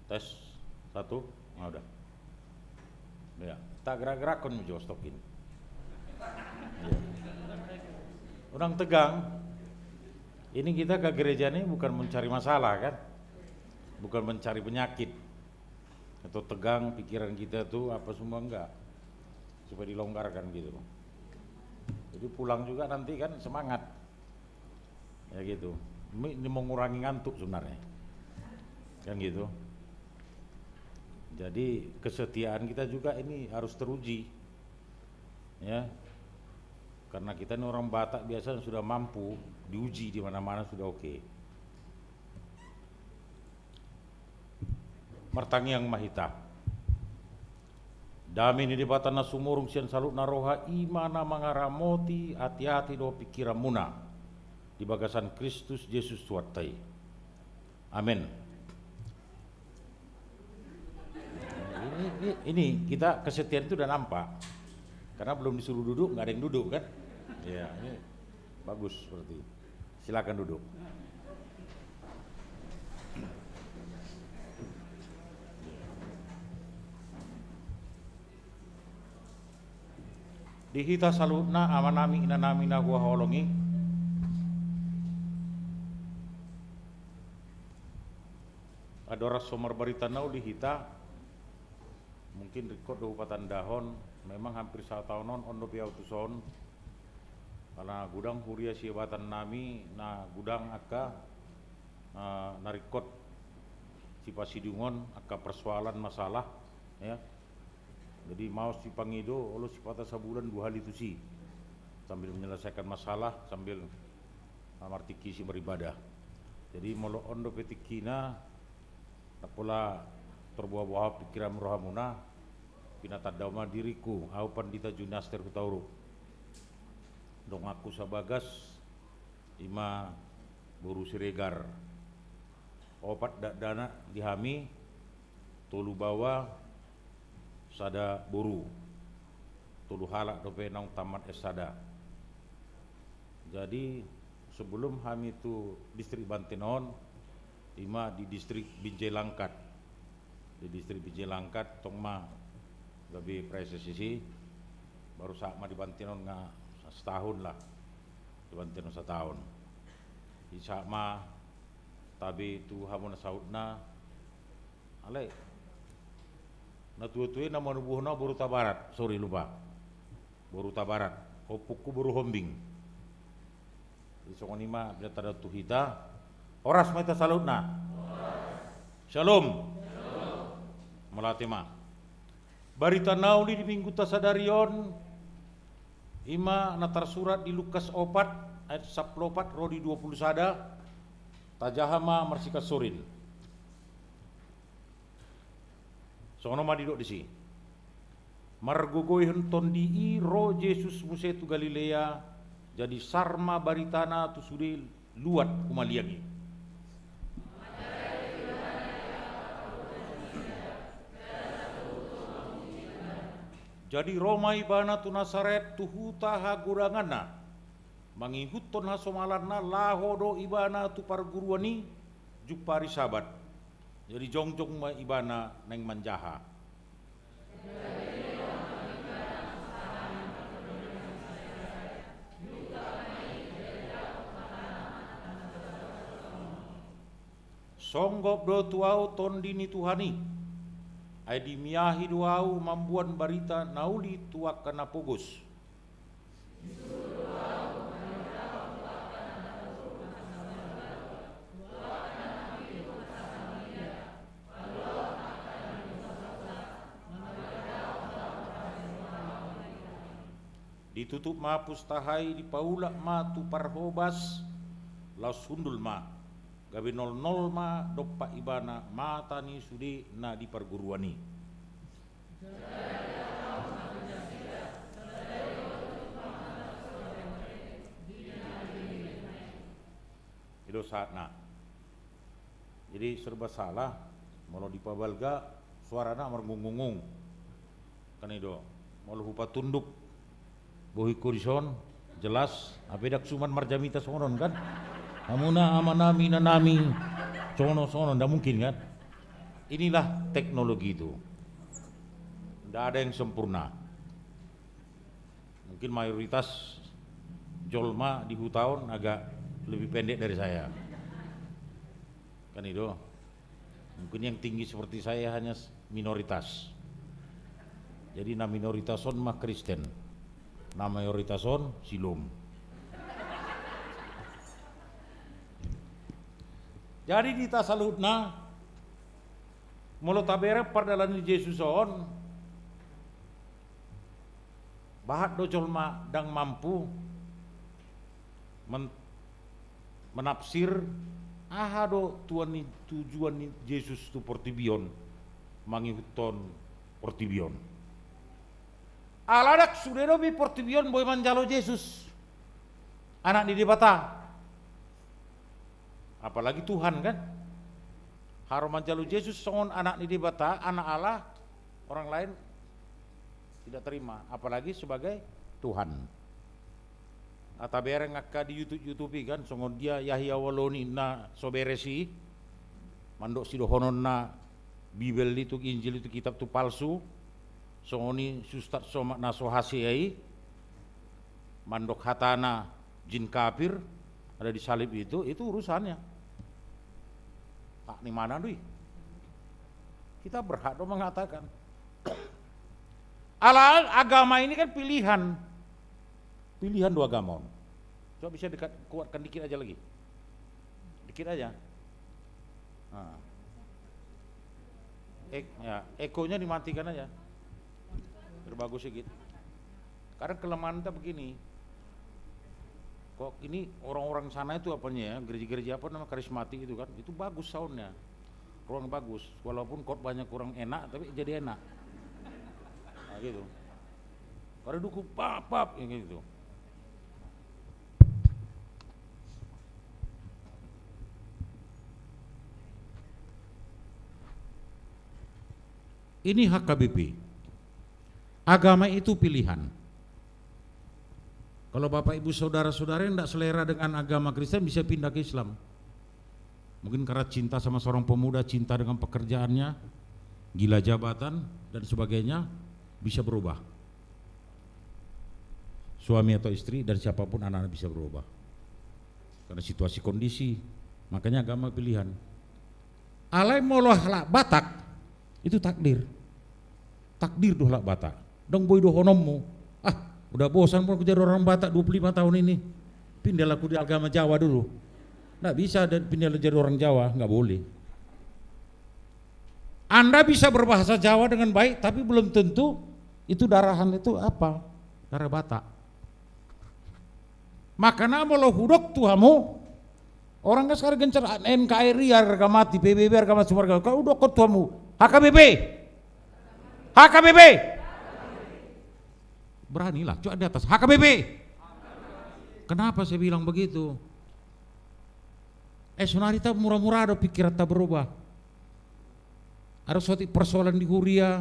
Tes, satu. Ah, udah. Ya, tak gerak-gerakkon jo stok ini. Ya. Unang tegang. Ini kita ke gereja ini bukan mencari masalah, kan? Bukan mencari penyakit. Atau tegang pikiran kita tuh apa semua, enggak. Supaya dilonggarkan gitu. Jadi pulang juga nanti kan semangat. Ya gitu. Ini, ini mengurangi ngantuk sebenarnya. Kan gitu. Jadi kesetiaan kita juga ini harus teruji. Ya. Karena kita ini orang Batak biasanya sudah mampu diuji di mana-mana sudah oke. Martangiang ma hita. Dame ni Debata na sumurung sian saluhutna roha, i ma na mangaramoti ateate dohot pingkiranmuna di bagasan Kristus Jesus Tuhanta i. Amen. Ini, ini, ini kita kesetiaan itu udah nampak. Karena belum disuruh duduk, nggak ada yang duduk kan? Iya, ini bagus seperti. Silakan duduk. Di hita saluhutna, amanami, inanami na huhaholongi. Andorang so marbarita na uli hita, mungkin ringkot do hupatandahon, memang hampir sataon on, on dope au tuson. Ala godang huria siabatannami na godang angka, eh, na ringkot sipasidungon, angka persoalan, masalah, ya. Jadi maos sipangido, olo sipata sabulan dua hali tusi. Sambil menyelesaikan masalah, sambil, ah, martingki si beribadah. Jadi molo on dope tingkina, na pola terboha-boha pikiran rohamuna, pinatandao ma diringku, au Pandita Juniaster Hutauruk. Donganku sabagas, i ma boru Siregar. Opat dakdanak di hami, tolu baoa, sada boru. Tolu halak dope naung tamat S sada. Jadi sebelum hami tu distrik Banten on, i ma di distrik Binjai Langkat. Di distrik Binjai Langkat tong ma gabe praeses disi, baru sahat ma di Banten on nga setahun lah. Di Banten on sataon. Di sahat ma tabe tu hamuna sautna, alai na tua-tua i na manubuhon au boru Tabarat, sorry, lupa. Boru Tabarat, ompungku boru Hombing. Jadi songon i ma pinatandahon tu hita. Horas ma hita saluhutna. Shalom. Mauliate ma. Barita na uli di minggunta sadari on, i ma na tarsurat di Lukas opat ayat sampulu opat ro di dua pulu sada. Tajaha ma marsikansorin. Songon on ma didok disi. Margogoihon tondi i ro Jesus muse tu Galilea, jadi sar ma baritana tu sude luat humaliang i. Jadi ro ma ibana tu Nasaret tu huta hagodanganna, mangihuthon hasomalanna, laho do ibana tu parguruan i jumpa ari Sabat. Jadi jongjong ma ibana naeng manjaha. Songgop do tu ahu tondi ni Tuhan i, ai dimiahi do ahu mamboan barita na uli tu angka na pogos. Ditutup ma pustahai, dipaulak ma tu parhobas, laos hundul ma, gabe nolnol ma dompak ibana mata ni sude na di parguruan i. I do sahatna. Jadi serba salah, molo dipabalga suarana marngungungung. Kan i do, molo hupatunduk bohingku dison, jelas, hape ndang suman marjamita songon on kan? Hamuna amanami, inanami, songon on, songon on, ndang mungkin kan? Inilah teknologi itu. Ndak ada yang sempurna. Mungkin mayoritas jolma di huta on agak lebih pendek dari saya. Kan i do. Mungkin yang tinggi seperti saya hanya s-, minoritas. Jadi na minoritas on ma Kristen, na mayoritas on Siloam. Jadi di hita saluhutna, molo tabereng pardalanan ni Jesus on, bahat do jolma ndang mampu men-, menafsir aha do tujuan ni, tujuan ni Jesus tu portibi on, mangihuthon portibi on. Ala ndang sude do be portibi on boi manjalo Jesus, Anak ni Debata. Apalagi Tuhan, kan? Haru manjalo Jesus songon Anak ni Debata, Anak Allah, orang lain tidak terima, apalagi sebagai Tuhan. Tabereng angka di YouTube, YouTube i, kan, songon dia Yahya Waloni na so beres i, mandok sidohononna Bibel i tu, Injil i tu kitab tu palsu, songon i si Ustad Somad na so hasea i, mandok hatana jin kafir ada di salib itu, itu urusannya. Hak ni mana do i? Kita berhak do mengatakan. Ala agama ini kan pilihan. Pilihan do agama on. Coba bisa dekat, kuatkan dikit aja lagi. Dikit aja. Nah. Ek-, ya, ekonya dimatikan aja. Biar bagus sedikit. Kadang kelemahan kita begini. Kok ini orang-orang sana itu apanya ya, gereja-gereja apa nama, karismatik itu kan, itu bagus soundnya. Ruang bagus, walaupun khotbahnya kurang enak, tapi jadi enak. Nah, gitu. Kalau dukung, pap, pap, ya gitu. Ini H K B P. Agama itu pilihan. Kalau Bapak Ibu saudara-saudara yang tidak selera dengan agama Kristen, bisa pindah ke Islam. Mungkin karena cinta sama seorang pemuda, cinta dengan pekerjaannya, gila jabatan, dan sebagainya, bisa berubah. Suami atau istri dan siapapun anak-anak bisa berubah. Karena situasi kondisi, makanya agama pilihan. Alai molo halak Batak, itu takdir. Takdir do halak Batak. Ndang boi dohononmu, "Ah, udah bosan pun aku jadi orang Batak dua puluh lima tahun ini. Pindahlah aku di agama Jawa dulu." Nggak bisa da-, pindah jadi orang Jawa, nggak boleh. Anda bisa berbahasa Jawa dengan baik, tapi belum tentu itu darahan itu apa? Darah Batak. Makana molo hudok tu hamu, orang kan sekarang gencar N K R I harga mati, P B B harga mati, semua harga. Kalau hudok tu hamu, H K B P, H K B P. Beranilah, coba di atas, H K B P. Kenapa saya bilang begitu? Eh, sonari ta mura-mura do pikiran ta berubah. Ada sotik persoalan di huria,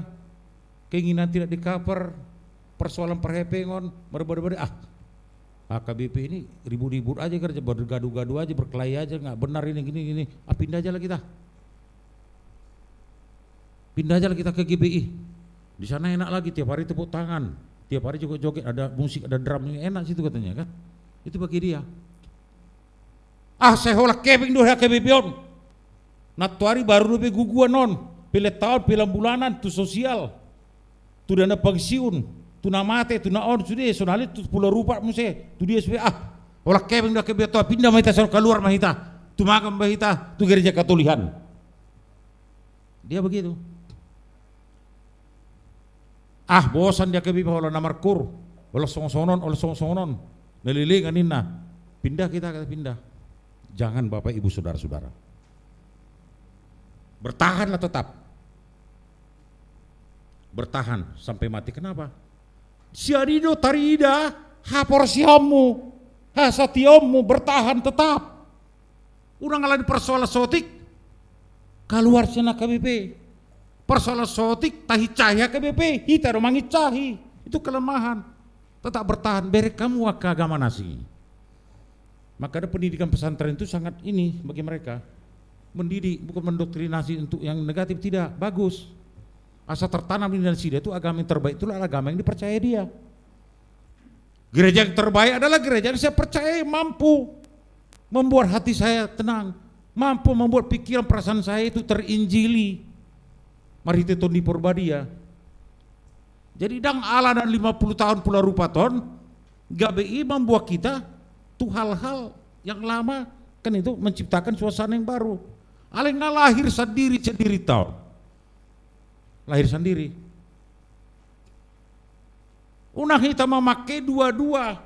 keinginan tidak di-cover, persoalan perhepengon, berbeda-beda, ah, H K B P ini ribut-ribut aja kerja, bergaduh-gaduh aja, berkelahi aja, nggak benar ini, gini, gini. Ah, pindah aja lah kita. Pindah aja lah kita ke G B I. Di sana enak lagi, tiap hari tepuk tangan, tiap hari joget-joget, ada musik, ada drum, enak situ katanya kan. Itu bagi dia. Ah, sai holan hepeng do H K B P on. Nantoari baru dope guguan on, peletaon, pelambulanan, tu sosial, tu dana pensiun, tu na mate, tu na on, sude, sonari tu Pulau Rupat muse, tu dia sude, ah, holan hepeng do H K B P on, pindah ma hita, songon kaluar ma hita, tu magan ma hita, tu gereja Katolihan. Dia begitu. Ah, bosan dia, H K B P on, holan na markur, holan songon-songon on, holan songon-songon on. Na leleng ninna. Pindah kita, kita pindah. Jangan, Bapak Ibu Saudara-saudara. Bertahanlah tetap. Bertahan sampai mati. Kenapa? Sian i do tarida haporseaonmu, hasatiaonmu, bertahan tetap. Unang alani persoalan sotik kaluar sian H K B P. Persoalan sotik tahinsahi H K B P, hita do manginsahi. Itu kelemahan. Tetap bertahan, bereng hamu angka agama na asing. Makanya pendidikan pesantren itu sangat ini bagi mereka. Mendidik, bukan mendoktrinasi untuk yang negatif, tidak. Bagus. Asa tertanam di nasida itu agama yang terbaik, itulah agama yang dipercaya dia. Gereja yang terbaik adalah gereja yang saya percaya mampu membuat hati saya tenang, mampu membuat pikiran perasaan saya itu terinjili. Marhite Tondi Porbadia. Jadi ndang ala na lima puluh tahun pola rupat on, gabe i mambuat hita tu hal-hal yang lama, kan itu menciptakan suasana yang baru. Alai nga lahir sandiri-sandiri taon. Lahir sandiri. Unang hita mamake dua-dua.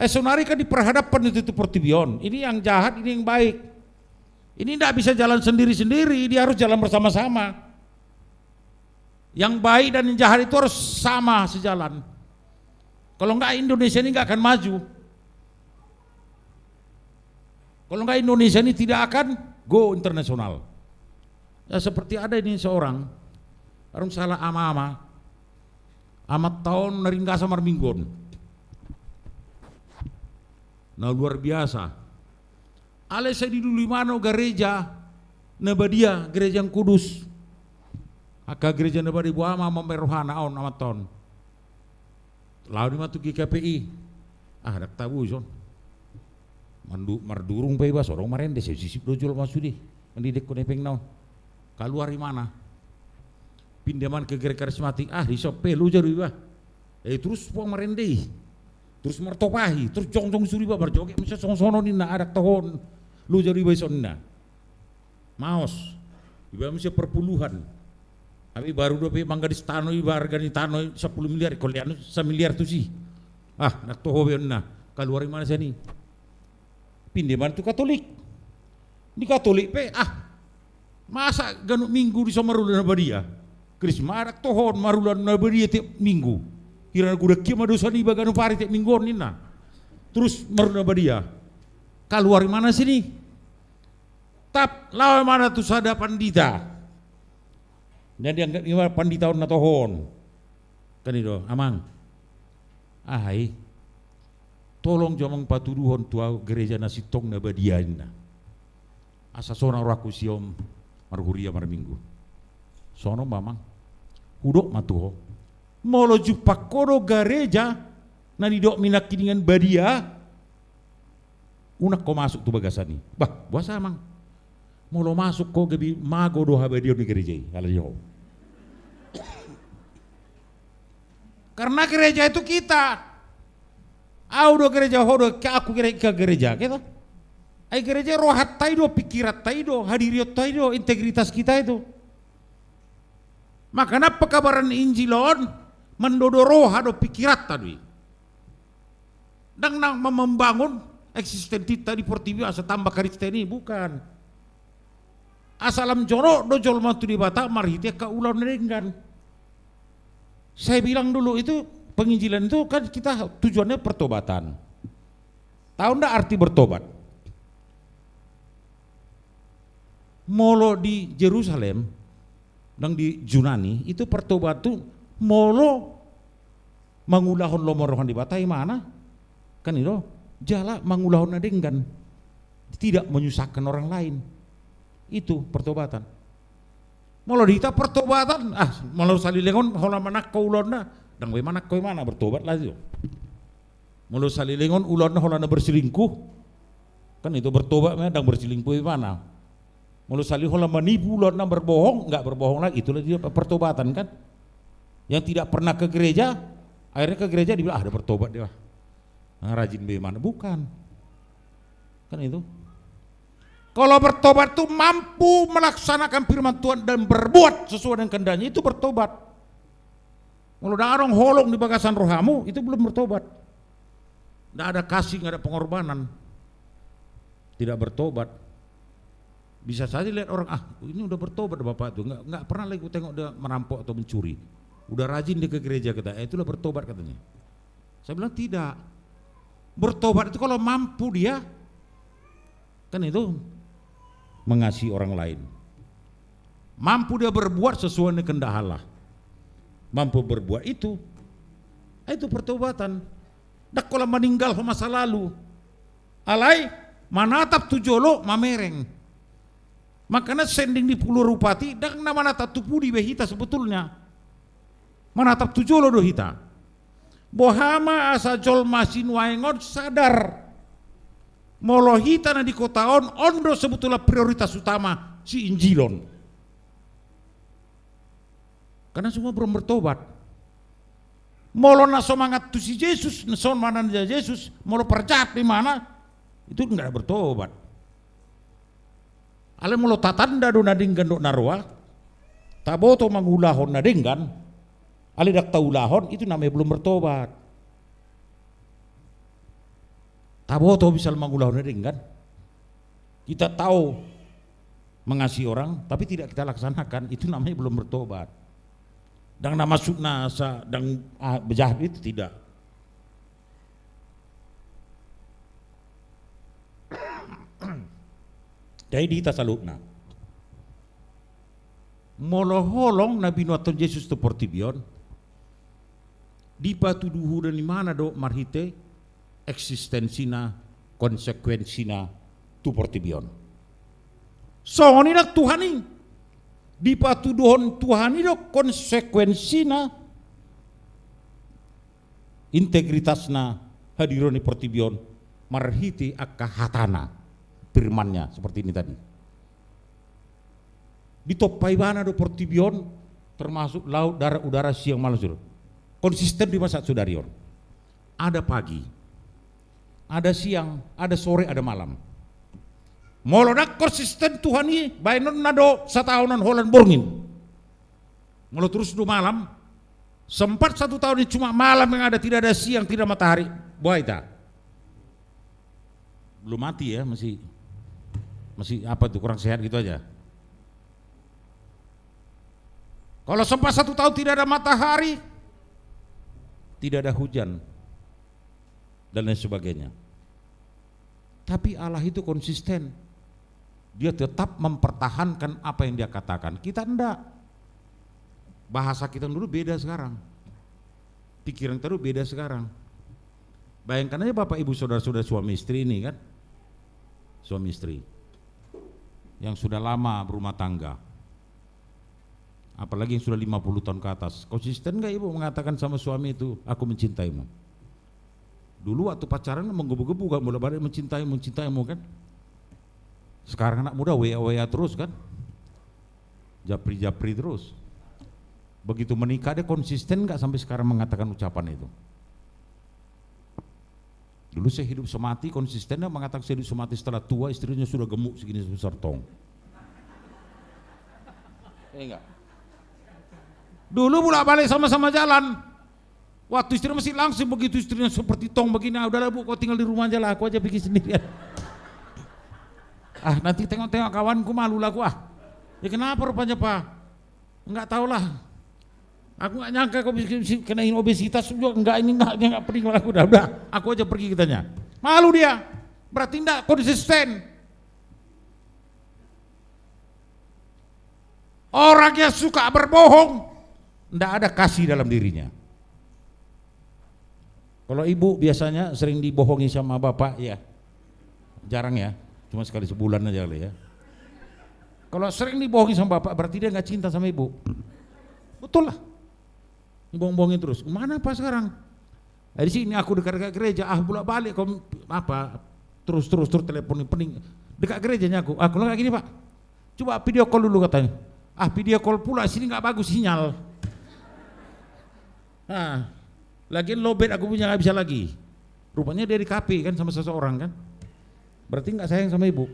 Eh, saonari kan diperhadapkan itu, itu portibi on. Ini yang jahat, ini yang baik. Ini ndak bisa jalan sendiri-sendiri, dia harus jalan bersama-sama. Yang baik dan yang jahat itu harus sama sejalan. Kalau enggak, Indonesia ini enggak akan maju. Kalau enggak, Indonesia ini tidak akan go internasional. Ya, seperti ada ini seorang, arung salah ama-ama, ama taon na ringgas marminggu on. Na luar biasa. Alai sai dilului ma gareja na badia, gereja yang kudus. Angka gereja na badia, boha ma, ama, rohana on, ama taon. Laho ma tu G K P I. Ah, ndang tabo ison. Mandu-, mardurung pe iba, so adong marende, sai sisip do jolo masu di. Kan didekkon hepengna on. Kaluar imana. Pinda ma ke gereja karismatik. Ah, dison pe loja do iba. Eh, terus puang marende i. Terus martopahi, terus jongjong suri iba, marjoget muse songon songon on ninna, ah, ndang toho on. Loja do iba ison ninna. Maos. Iba muse perpuluhan. Tapi baru dope manggadis tano i, harga ni tano i sampulu miliar, kollean samiliar tusi. Ah, ndang toho be on ninna. Kaluar imana sian i. Pinda imana tu Katolik. Di Katolik pe, ah, masa ganup minggu dison marula na badia? Krisma, ah, ndang toho on marula na badia tiap minggu. Hira na godang hian ma dosa niba ganup ari tiap minggu on ninna. Terus marula na badia. Kaluar imana sian i. Tap, laho imana tu sada pandita. Jadi anggap ima pandita on na toho on. Kan i do, amang. Aha i? Tolong jo amang patuduhon tu au gereja na sintong na badia ninna. Asa sonang rohangku sian on marhuria marminggu. Songon on ma amang. Hudok ma tu ho. Molo jumpang ho do gareja na nidok nangkiningan badia, unang ho masuk tu bagasan i. Bah, boasa amang? Molo masuk ho gabe mago do habadiaon ni gareja i, ala ni ho. Karena gereja itu kita. Au do gereja, ho do, ke aku gereja, ke gereja, gitu. Ai gereja rohanta i do, pikiranta i do, hadirionta i do, integritas kita itu. Makana pekabaran Injil on mandodo roha do pikiranta do i. Ndang na membangun eksistensinta di portibi asa tamba Kristen i, bukan. Asa lam jonok do jolma tu Debata marhite angka ulaon na denggan. Saya bilang dulu itu, penginjilan itu kan kita tujuannya pertobatan. Tahu ndak arti bertobat? Molo di Jerusalem, nang di Junani, itu pertobat tu molo mangulahon lomo ni roha ni Debata imana, kan i do, jala mangulahon na denggan, tidak menyusahkan orang lain. Itu pertobatan. Molo di hita pertobatan, ah, molo saleleng on holan manangko ulaonna, ndang be manangko imana, bertobat lah itu. Molo saleleng on ulaonna holan na berselingkuh, kan itu bertobat ma, ndang berselingkuh imana. Molo saleleng holan manipu ulaonna, berbohong, nggak berbohong lagi, itulah dia pertobatan kan. Yang tidak pernah ke gereja, akhirnya ke gereja dibilang, ah, dia bertobat dia. Nah, rajin be imana, bukan. Kan itu. Kalau bertobat itu mampu melaksanakan firman Tuhan dan berbuat sesuai dengan kehendaknya, itu bertobat. Molo ndang adong holong di bagasan rohamu, itu belum bertobat. Nggak ada kasih, nggak ada pengorbanan. Tidak bertobat. Bisa saja lihat orang, "Ah, ini udah bertobat bapak tuh, nggak, nggak pernah lagi kutengok dia merampok atau mencuri. Udah rajin dia ke gereja kita." Eh, itulah bertobat katanya. Saya bilang, "Tidak. Bertobat itu kalau mampu dia, kan itu, mengasihi orang lain. Mampu dia berbuat sesuai dengan kehendak Allah. Mampu berbuat itu, itu pertobatan. Ndang holan maninggalhon masa lalu. Alai manatap tu jolo, mamereng." Makana sending di pola rupat i, ndang na manatap tu pudi be hita sebetulnya. Manatap tu jolo do hita. Boha ma asa jolma sinuaeng on sadar, molo hita na di kota on, on do sebetulnya prioritas utama si Injil on. Karena semua belum bertobat. Molo na so mangantusi Jesus, na so manandaja Jesus, molo parjahat do imana, itu nggak bertobat. Alai molo tatanda do na denggan dohot na roa, taboto mangulahon na denggan, alai ndang taulahon, itu namanya belum bertobat. Taboto misal mangulahon na denggan, kita tahu mengasihi orang, tapi tidak kita laksanakan, itu namanya belum bertobat. Ndang na maksudna sa, ndang, ah, bejahat itu tidak. Jadi di hita saluhutna, molo holong na binuathon Jesus tu portibi on, dipatuduhon imana do marhite eksistensina, konsekuensina tu portibi on. Songon i nang Tuhan i, dipatuduhon Tuhan i do konsekuensina, integritasna, hadirion i portibi on marhite angka hatana, firmannya seperti ini tadi. Ditompa ibana do portibi on, termasuk laut, darat, udara, siang malam sudah. Konsisten di masa sadari on. Ada pagi, ada siang, ada sore, ada malam. Molo ndang konsisten Tuhan i, baenonna do sataonon holan borngin. Molo terus do malam, sempat satu tahun ini cuma malam yang ada, tidak ada siang, tidak matahari, buat ita. Belum mati ya, masih, masih apa tuh, kurang sehat gitu aja. Kalau sempat satu tahun tidak ada matahari, tidak ada hujan, dan lain sebagainya. Tapi Allah itu konsisten. Dia tetap mempertahankan apa yang dia katakan. Kita ndak. Bahasa kita dulu beda sekarang. Pikiran kita dulu beda sekarang. Bayangkan aja Bapak Ibu saudara-saudara suami istri ini kan. Suami istri. Yang sudah lama berumah tangga. Apalagi yang sudah lima puluh tahun ke atas. Konsisten nggak ibu mengatakan sama suami itu, "Aku mencintaimu"? Dulu waktu pacaran kan menggebu-gebu kan, bolak-balik "Mencintaimu, mencintaimu" kan. Sekarang anak muda W A, W A terus kan. Japri-japri terus. Begitu menikah dia konsisten nggak sampai sekarang mengatakan ucapan itu? Dulu sehidup semati konsisten dia mengatakan sehidup semati, setelah tua istrinya sudah gemuk segini sebesar tong. Iya nggak? Dulu bolak-balik sama-sama jalan. Waktu istri masih langsing, begitu istrinya seperti tong begini, "Ah, udahlah Bu, kau tinggal di rumah aja lah, aku aja pergi sendirian." Ah, nanti tengok-tengok kawanku, malu lah aku ah. Ya kenapa rupanya, Pak? Nggak tahu lah. Aku nggak nyangka kau bisa, bisa kena ini obesitas juga, nggak ini, nggak, dia nggak peduli lah aku, udah, udah. Aku aja pergi katanya. Malu dia. Berarti nggak konsisten. Orang yang suka berbohong, ndak ada kasih dalam dirinya. Kalau ibu biasanya sering dibohongi sama bapak, ya? Jarang ya, cuma sekali sebulan aja kali ya. Kalau sering dibohongi sama bapak, berarti dia nggak cinta sama ibu. Betul lah. Dibohong-bohongin terus. Mana apa sekarang? Nah, di sini aku dekat-dekat gereja, ah, bolak-balik kau apa, terus, terus, terus telepon, pening. Dekat gerejanya aku. Aku lagi gini, Pak. Coba video call dulu katanya. Ah, video call pula, sini nggak bagus sinyal. Nah, lagian lowbat aku punya, nggak bisa lagi. Rupanya dia di kafe kan sama seseorang kan. Berarti nggak sayang sama ibu.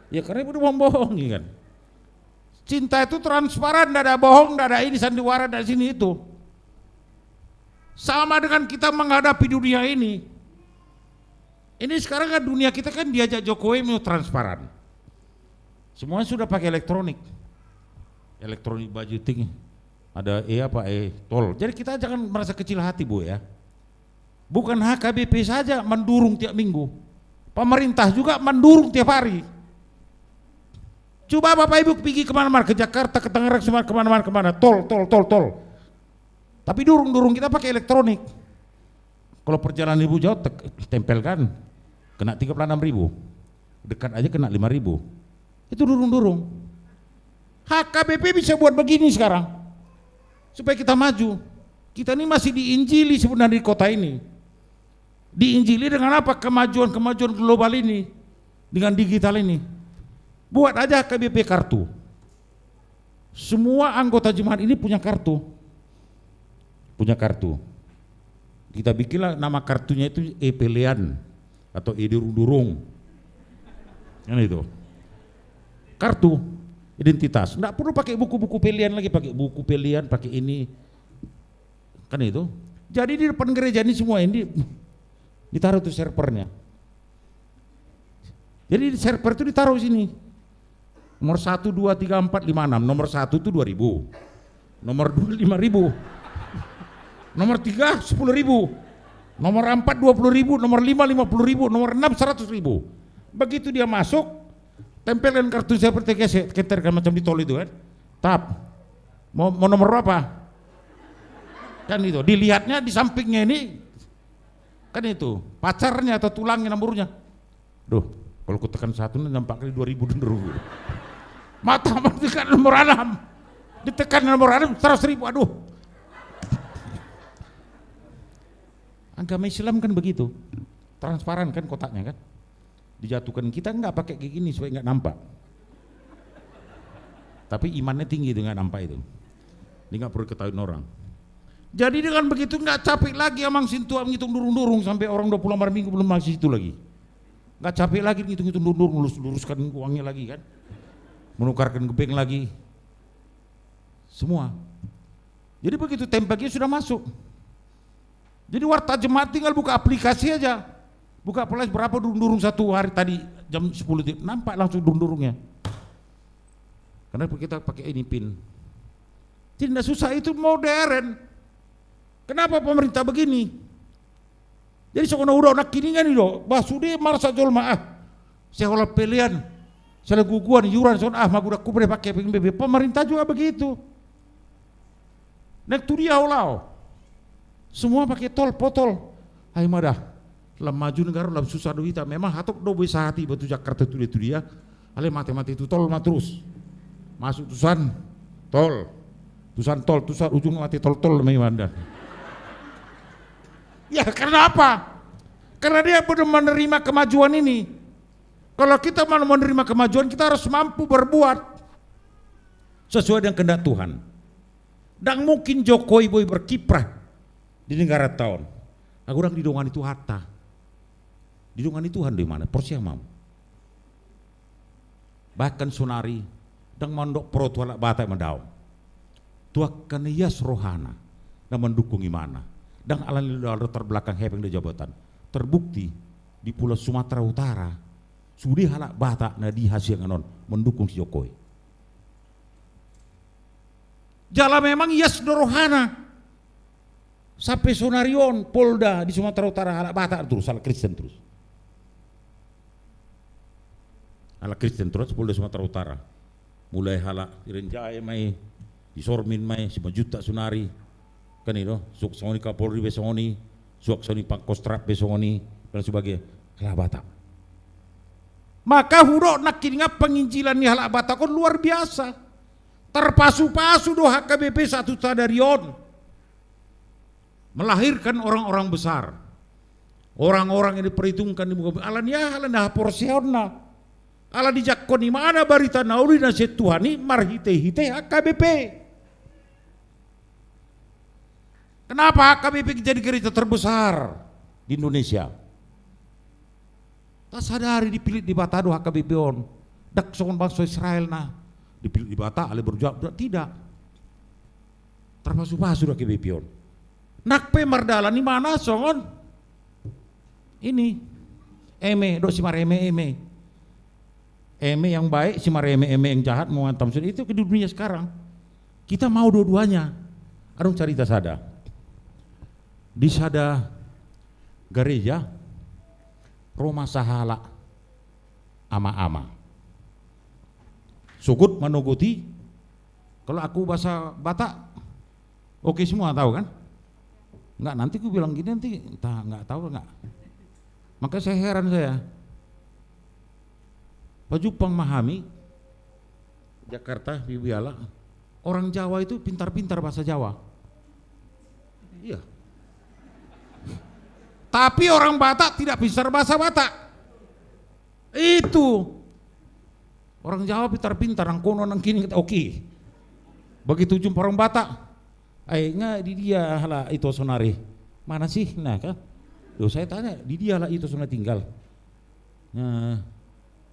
Ya karena ibu udah bohong-bohongi kan. Cinta itu transparan, nggak ada bohong, nggak ada ini sandiwara, nggak sini itu. Sama dengan kita menghadapi dunia ini. Ini sekarang kan dunia kita kan diajak Jokowi mau transparan. Semuanya sudah pakai elektronik. Elektronik budgeting. Ada e apa, e-tol. Jadi kita jangan merasa kecil hati, Bu, ya. Bukan H K B P saja mendurung tiap minggu. Pemerintah juga mendurung tiap hari. Coba Bapak Ibu pergi kemana-mana, ke Jakarta, ke Tangerang, Semarang, kemana-mana, kemana. Tol, tol, tol, tol. Tapi durung-durung kita pakai elektronik. Kalau perjalanan ibu jauh, tek-, tempelkan. Kena tiga puluh enam ribu. Dekat aja kena lima ribu. Itu durung-durung. H K B P bisa buat begini sekarang. Supaya kita maju. Kita ini masih diinjili sebenarnya di kota ini. Diinjili dengan apa? Kemajuan-kemajuan global ini. Dengan digital ini. Buat aja H K B P kartu. Semua anggota jemaat ini punya kartu. Punya kartu. Kita bikinlah nama kartunya itu E Pelean atau E Durung-durung. Kan itu. Kartu identitas. Nggak perlu pakai buku-buku pelean lagi, pakai buku pelean, pakai ini. Kan itu. Jadi di depan gereja ini semua ini ditaruh tuh servernya. Jadi server itu ditaruh sini. Nomor satu, dua, tiga, empat, lima, enam. Nomor satu itu dua ribu. Nomor dua, lima ribu. Nomor tiga, sepuluh ribu. Nomor empat, dua puluh ribu. Nomor lima, lima puluh ribu. Nomor enam, seratus ribu. Begitu dia masuk, tempelkan kartu seperti gesek, keterkan macam di tol itu kan. Tap. Mau, mau nomor berapa? Kan itu. Dilihatnya di sampingnya ini, kan itu. Pacarnya atau tulangnya nomornya. Duh, kalau kutekan satu nih nampak kali dua ribu dan dua ribu. Mata, mata tekan nomor enam. Ditekan nomor enam, seratus ribu. Aduh. Agama Islam kan begitu. Transparan kan kotaknya kan. Dijatuhkan kita nggak pakai kayak gini supaya nggak nampak. Tapi imannya tinggi itu, nggak nampak itu. Ini nggak perlu ketahuin orang. Jadi dengan begitu nggak capek lagi Amang Sintua ngitung durung-durung sampai orang dua puluh lima minggu belum masih itu lagi. Nggak capek lagi ngitung-ngitung durung-durung, lurus-luruskan uangnya lagi kan. Menukarkan gepeng lagi. Semua. Jadi begitu template-nya sudah masuk. Jadi warta jemaat tinggal buka aplikasi aja. Buka aplikasi berapa durung-durung satu hari tadi jam sepuluh ti-, nampak langsung durung-durungnya. Karena kita pakai ini pin. Jadi nggak susah, itu modern. Kenapa pemerintah begini? Jadi songon na hudok nangkiningan i do, bah sude marsak jolma ah. Sai holan pelean, sai holan guguan, iuran songon ah, magudak kubere pakai hepeng bebe. Pemerintah juga begitu. Naeng tu dia holan. Semua pakai tol, potol. Ai ma da. Lam maju negara, lam susah do hita. Memang hatop do boi sahat iba tu Jakarta tu dia, tu dia. Alai mate-mate tu tol ma terus. Masuk tusan tol. Tusan tol, tusan ujung mate tol-tol ma iba da. Ya, karena apa? Karena dia belum menerima kemajuan ini. Kalau kita mau menerima kemajuan, kita harus mampu berbuat sesuai dengan kehendak Tuhan. Ndang mungkin Jokowi boi berkiprah di negaranta on anggo ndang didongani Tuhanta. Didongani Tuhan do imana, porsea ma hamu. Bahkan sonari ndang mandok pro tu halak Batak ma daong. Tu angka na ias rohana na mandukung imana. Ndang alani latar belakang hepeng do jabatan. Terbukti di Pulau Sumatera Utara sude halak Batak na di hasiangan on mandukung si Jokowi. Jala memang ias do rohana. Sampe sonari on Polda di Sumatera Utara halak Batak terus, halak Kristen terus. Halak Kristen terus Polda Sumatera Utara. Mulai halak Irian Jaya ma i, di Sormin ma i, Simanjuntak sonari. Kan i do, suak songon i Kapolri pe songon i, suak songon i Pangkostrat pe songon i, dan sebagainya. Halak Batak. Maka hudok nangkiningan penginjilan ni halak Batak on luar biasa. Tarpasu-pasu do H K B P satu sadari on. Melahirkan orang-orang besar. Orang-orang yang diperhitungkan di muka bumi. Alani aha? Alani haporseaonna. Ala dijangkon imana barita na uli na sian Tuhan i marhite-hite H K B P. Kenapa H K B P jadi gereja terbesar di Indonesia? Tasadari dipillit Debata do H K B P on. Ndang songon bangso Israel na dipillit Debata, alai berjuang, tidak. Tarpasu-pasu do H K B P on. Nang pe mardalan imana songon ini. Eme, dohot simareme-eme. Eme yang baik, simareme-eme yang jahat, menghantam sudah. Itu ke dunia sekarang. Kita mau dua-duanya. Adong carita sada. Di sada gareja, ro ma sahalak ama-ama. Sogot manogot i, kalau aku bahasa Batak, oke semua, tahu kan? Nggak, nanti ku bilang gini, nanti entah, nggak tahu nggak. Maka saya heran saya. Pajumpang ma hami, Jakarta, Bibiala, orang Jawa itu pintar-pintar bahasa Jawa. Iya. Tapi orang Batak tidak pintar bahasa Batak. Itu. Orang Jawa pintar-pintar, nangkono nangkining, oke. Begitu jumpa orang Batak, ai nga di dia halak ito sonari? Mana sih? Nah kan, do saya tanya, di dia halak ito sonari tinggal? Nah,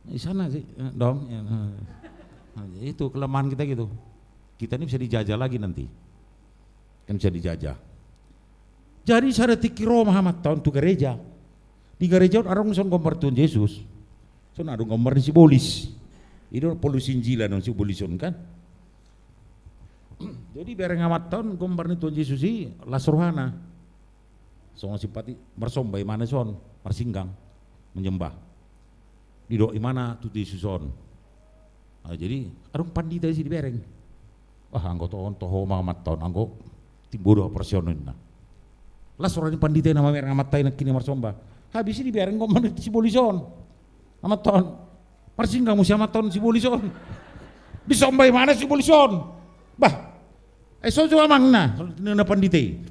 di sana sih, eh, dong. Ya, nah. Nah, itu kelemahan kita gitu. Kita ini bisa dijajah lagi nanti. Kan bisa dijajah. Jadi sada tingki ro ma amanta on tu gareja. Di gareja on adong son gombar Tuhan Jesus. Son adong gombar ni sibolis. I do polusi Injilan on sibolis on kan. Jadi bereng amanta on gombar ni Tuhan Jesus i, las rohana. Songon simpati marsomba imana son, marsinggang, menyembah. Didok imana tu Jesus on. Ah, jadi adong pandita disi dibereng. Wah, anggo toho on toho ma amanta on, anggo timbo do haporseaon ninna. Las roha ni pandita i na mamereng amanta i nangkin i marsomba. Habis i dibereng gombar ni sibolis on. Amanta on. Marsinggang muse amanta on sibolis on. Disomba imana sibolis on. Bah. Eh, so jo amang na, na pandita i.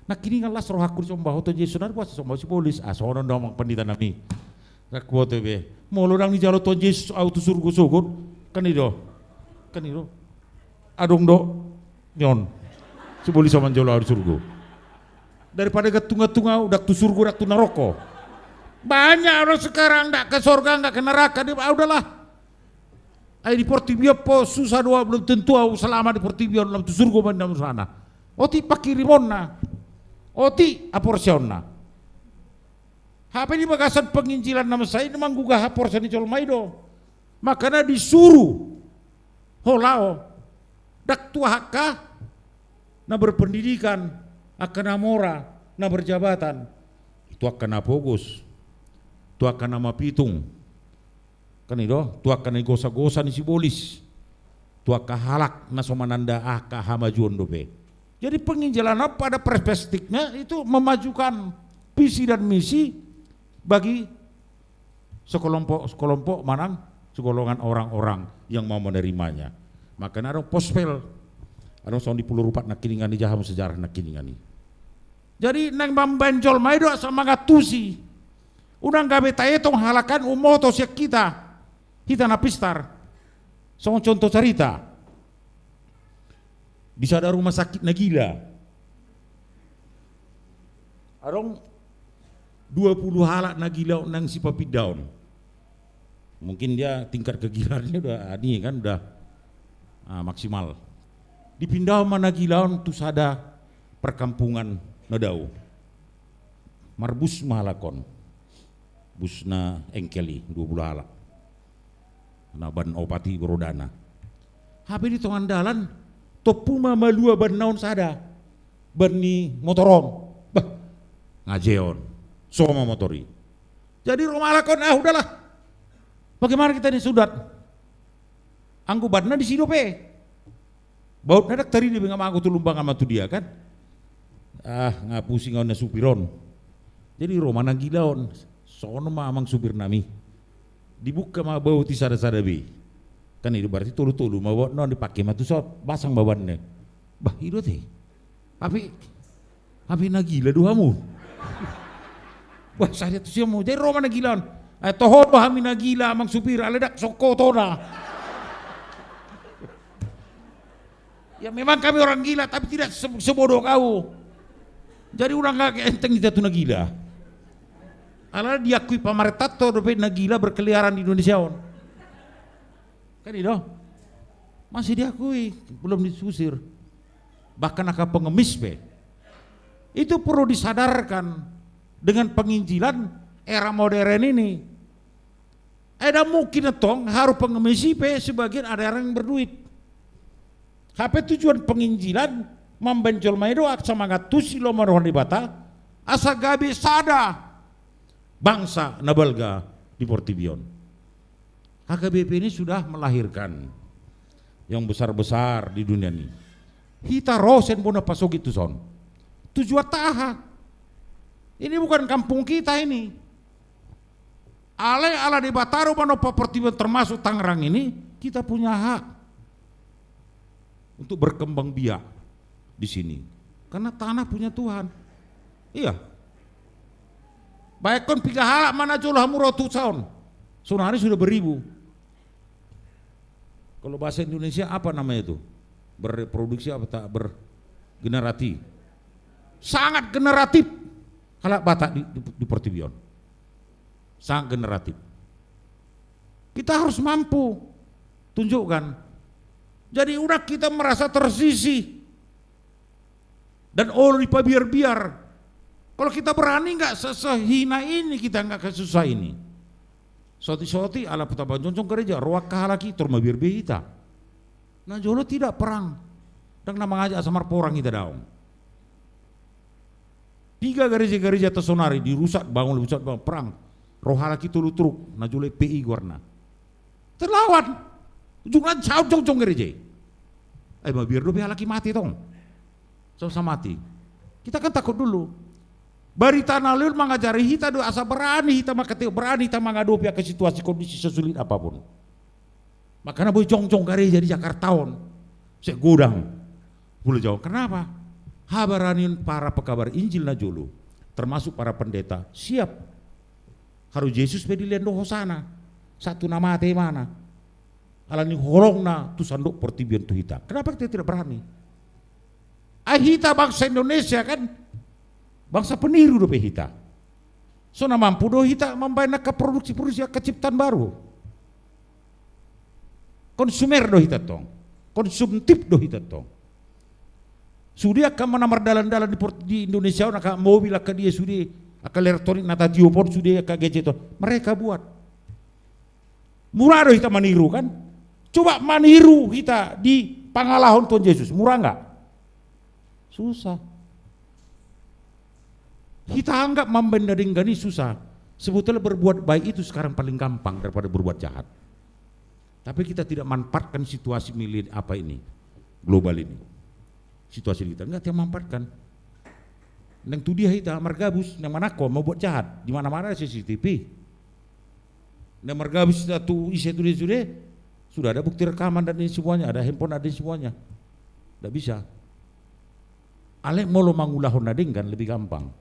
Nangkin i nga las rohangku disomba ho Tuhan Jesus, sonari boasa somba sibolis? Ah, songon on do amang pandita nami. Rangku boto be. Molo ndang dijalo Tuhan Jesus au tu surgo sogot. Kan i do. Kan i do. Adong do. Nion. Sibolis on manjalo au tu surgo. Daripada gantung-gantung au, ndang tu surgo, ndang tu naroko. Banyak orang sekarang ndang ke sorga, ndang ke neraka, dia, ah, udahlah. Ai di portibi on pe susah do au, belum tentu au selamat di portibi on, lam tu surgo ma ninna au tu sana. Otik panghirimonna. Otik haporseaonna. Hape di bagasan penginjilan na masa i na manggugah haporseaon ni jolma i do. Makana disuru ho laho. Ndang tu angka na berpendidikan, angka na mora, na berjabatan. Tu angka na pogos. Tu angka na mapitung. Kan i do, tu angka na nigosa-gosa ni sibolis. Tu angka halak na so mananda angka hamajuon dope. Jadi penginjilan on pada perspektifnya itu memajukan visi dan misi bagi sekelompok-sekelompok manang segolongan orang-orang yang mau menerimanya. Makana adong pospel. Adong songon di Pulau Rupat nangkiningan i, jaha hamu sejarah nangkiningan i. Jadi naeng mambaen jolma i do asa mangantusi. Unang gabe taetong halak an umoto sian hita. Hita na pistar. Songon contoh carita. Di sada rumah sakit na gila. Adong dua puluh halak na gila on naeng sipapindaon. Mungkin dia tingkat kegilaannya udah, ah, ini kan udah, ah, maksimal. Dipindaon ma na gila on tu sada perkampungan na dao. Marbus ma halak on. Bus na engkel i, dua puluh halak. Na ban opat i berodana. Hape di tongan dalan, tompu ma malua banna on sada. Ban ni motor on. Bah, ngajeon. So ma motor i. Jadi ro ma halak on, ah, udahlah. Bagaimana kita ini, sudah? Anggo banna disi dope. Bautna ndang tarida be, nga mago tu lumbangan ma tu dia kan. Ah, nga pusing au na supir on. Jadi ro ma na gila on. Sono ma amang supir nami. Dibuka ma baut i sada-sada be. Kan i do berarti tolu-tolu ma bautna on, dipake ma tu son. Basang ma banna. Bah, i do te. Hape, hape na gila do hamu. Bah, sada tu siamu. Jadi ro ma na gila on. Eh, toho do hami na gila, amang supir, alai ndang songon ho tona. Ya, memang kami orang gila, tapi tidak se-, sebodoh kau. Jadi unang enteng hita tu na gila. Alai diakui pamarentanta dope na gila berkeliaran di Indonesia on. Kan i do? Masih diakui, belum diusir. Bahkan angka pengemis pe. Itu perlu disadarkan dengan penginjilan era modern ini. Eh, ndang mungkin tong haru pengemis i pe sebagian ada orang yang berduit. Hape tujuan penginjilan mambaen jolma i do asa mangantusi lomo ni roha ni Debata, asa gabe sada bangsa na balga di portibi on. H K B P ini sudah melahirkan yang besar-besar di dunia ini. Hita ro sian bona pasogit tu son. Tujuanta aha? Ini bukan kampung kita ini. Alai ala Debata do manompa portibi on, termasuk Tangerang ini, kita punya hak untuk berkembang biak di sini. Karena tanah punya Tuhan. Iya. Baenkon piga halak ma na jolo hamu ro tu son. Sonari sudah beribu. Kalau bahasa Indonesia apa namanya itu? berreproduksi apa tak bergenerasi. Sangat generatif halak Batak di, di, di portibi on. Sangat generatif. Kita harus mampu tunjukkan. Jadi unang kita merasa tersisih dan olo dipabiar-biar. Kalau kita berani nggak se-, sehina ini, kita nggak kesusah ini. Soti-soti ala putaban jongjong gereja, ro angka halak i tor mabiar be hita. Na jolo tidak perang. Ndang na mangajak asa marporang hita daong. Piga gereja-gereja ta sonari dirusak, bangun, dirusak, bangun, perang. Ro halak i tolu truk, na jolo F P I goarna. Terlawan. Ujungna saut jongjong gereja i. Ai mabiar dope halak i mate tong. Sama-sama mati. Kita kan takut dulu. Barita na uli on mangajari hita do asa berani hita mangkateo, berani hita mangadopi angka situasi kondisi sesulit apapun. Makana boi jongjong gereja di Jakarta on. Segodang. Pulo Jawa. Kenapa? Habaranion para pekabar Injil na jolo, termasuk para pendeta, siap. Haru Jesus pe dilehon do hosana. Sahat tu na mate ibana. Alani holongna tu sandok portibi on tu hita. Kenapa kita tidak berani? Ai hita bangsa Indonesia kan bangsa peniru dope hita. So na mampu do hita mambaen angka produksi-produksi, angka ciptaan baru. Konsumer do hita tong. Konsumtif do hita tong. Sude angka na mardalan-dalan di port-, di Indonesia on, angka mobil, angka dia sude, angka elektronik na tatiop on sude, angka gadget on. Mereka buat. Mura do hita maniru kan? Coba maniru hita di pangalahon Tuhan Jesus, mura nggak? Susah. Hita anggap mambaen na denggan i susah. Sebetulnya berbuat baik itu sekarang paling gampang daripada berbuat jahat. Tapi kita tidak manfaatkan situasi milen apa ini, global ini. Situasi kita nggak kita manfaatkan. Nang tu dia hita margabus, nang manangko, mau buat jahat, di mana-mana ada C C T V. Nang margabus hita tu ise tu dia sude, sudah ada bukti rekaman dan ini semuanya, ada handphone, ada ini semuanya. Nggak bisa. Alai molo mangulahon na denggan lebih gampang.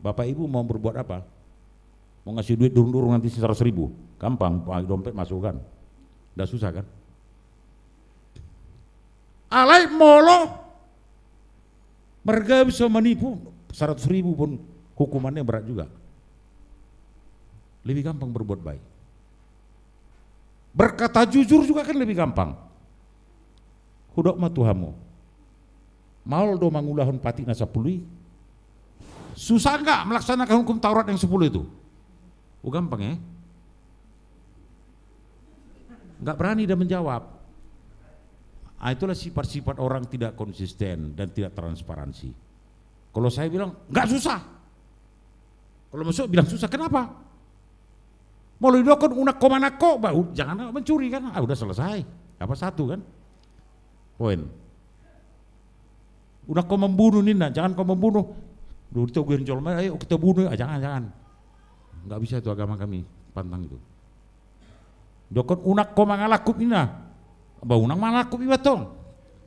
Bapak Ibu mau berbuat apa? Mau ngasih duit durung-durung nanti seratus ribu, gampang, pakai dompet masuk kan. Nggak susah kan? Alai molo margabus so manipu, seratus ribu pun hukumannya berat juga. Lebih gampang berbuat baik. Berkata jujur juga kan lebih gampang. Hudok ma tu hamu. Maol do mangulahon patik na sampulu i? Susah nggak melaksanakan hukum Taurat yang sepuluh itu? Oh, gampang ya? Nggak berani dia menjawab. Ah, itulah sifat-sifat orang tidak konsisten dan tidak transparansi. Kalau saya bilang, nggak susah. Kalau masuk bilang susah, kenapa? Molo didokkon unang ho manangko, bah, u-, jangan mencuri kan, ah, udah selesai. Apa satu kan? Poin. Unang ho membunuh ninna, jangan ho membunuh. Dulu ditoguhon jolma, ayo kita bunuh, ah, jangan, jangan. Nggak bisa itu agama kami, pantang itu. Didokkon unang ho mangalangkup ninna. Bah, unang mangalangkup iba tong.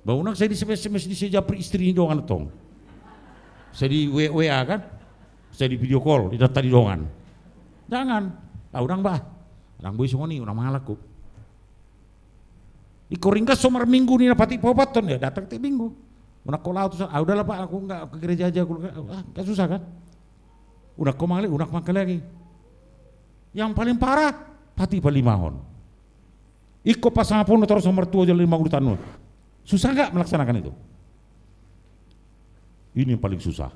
Bah, unang sai di-S M S, S M S, di-japri istri ni dongan tong. Sai di-W A kan? Sai di-video call, didata di dongan. Jangan. Ah, unang bah. Unang boi songon i, unang mangalangkup. Ingkon ringgas so marminggu ninna patik paopathon, ya datang tiap minggu. Unang ho laho tu sana, ah, udahlah Pak, aku nggak ke gereja aja, aku, ah, nggak susah kan? Unang ho mangalehon, unang ho mangalehon. Yang paling parah, patik palimahon. Ingkon pasangapon do torus martua jala lima urutan. Susah nggak melaksanakan itu? Ini yang paling susah.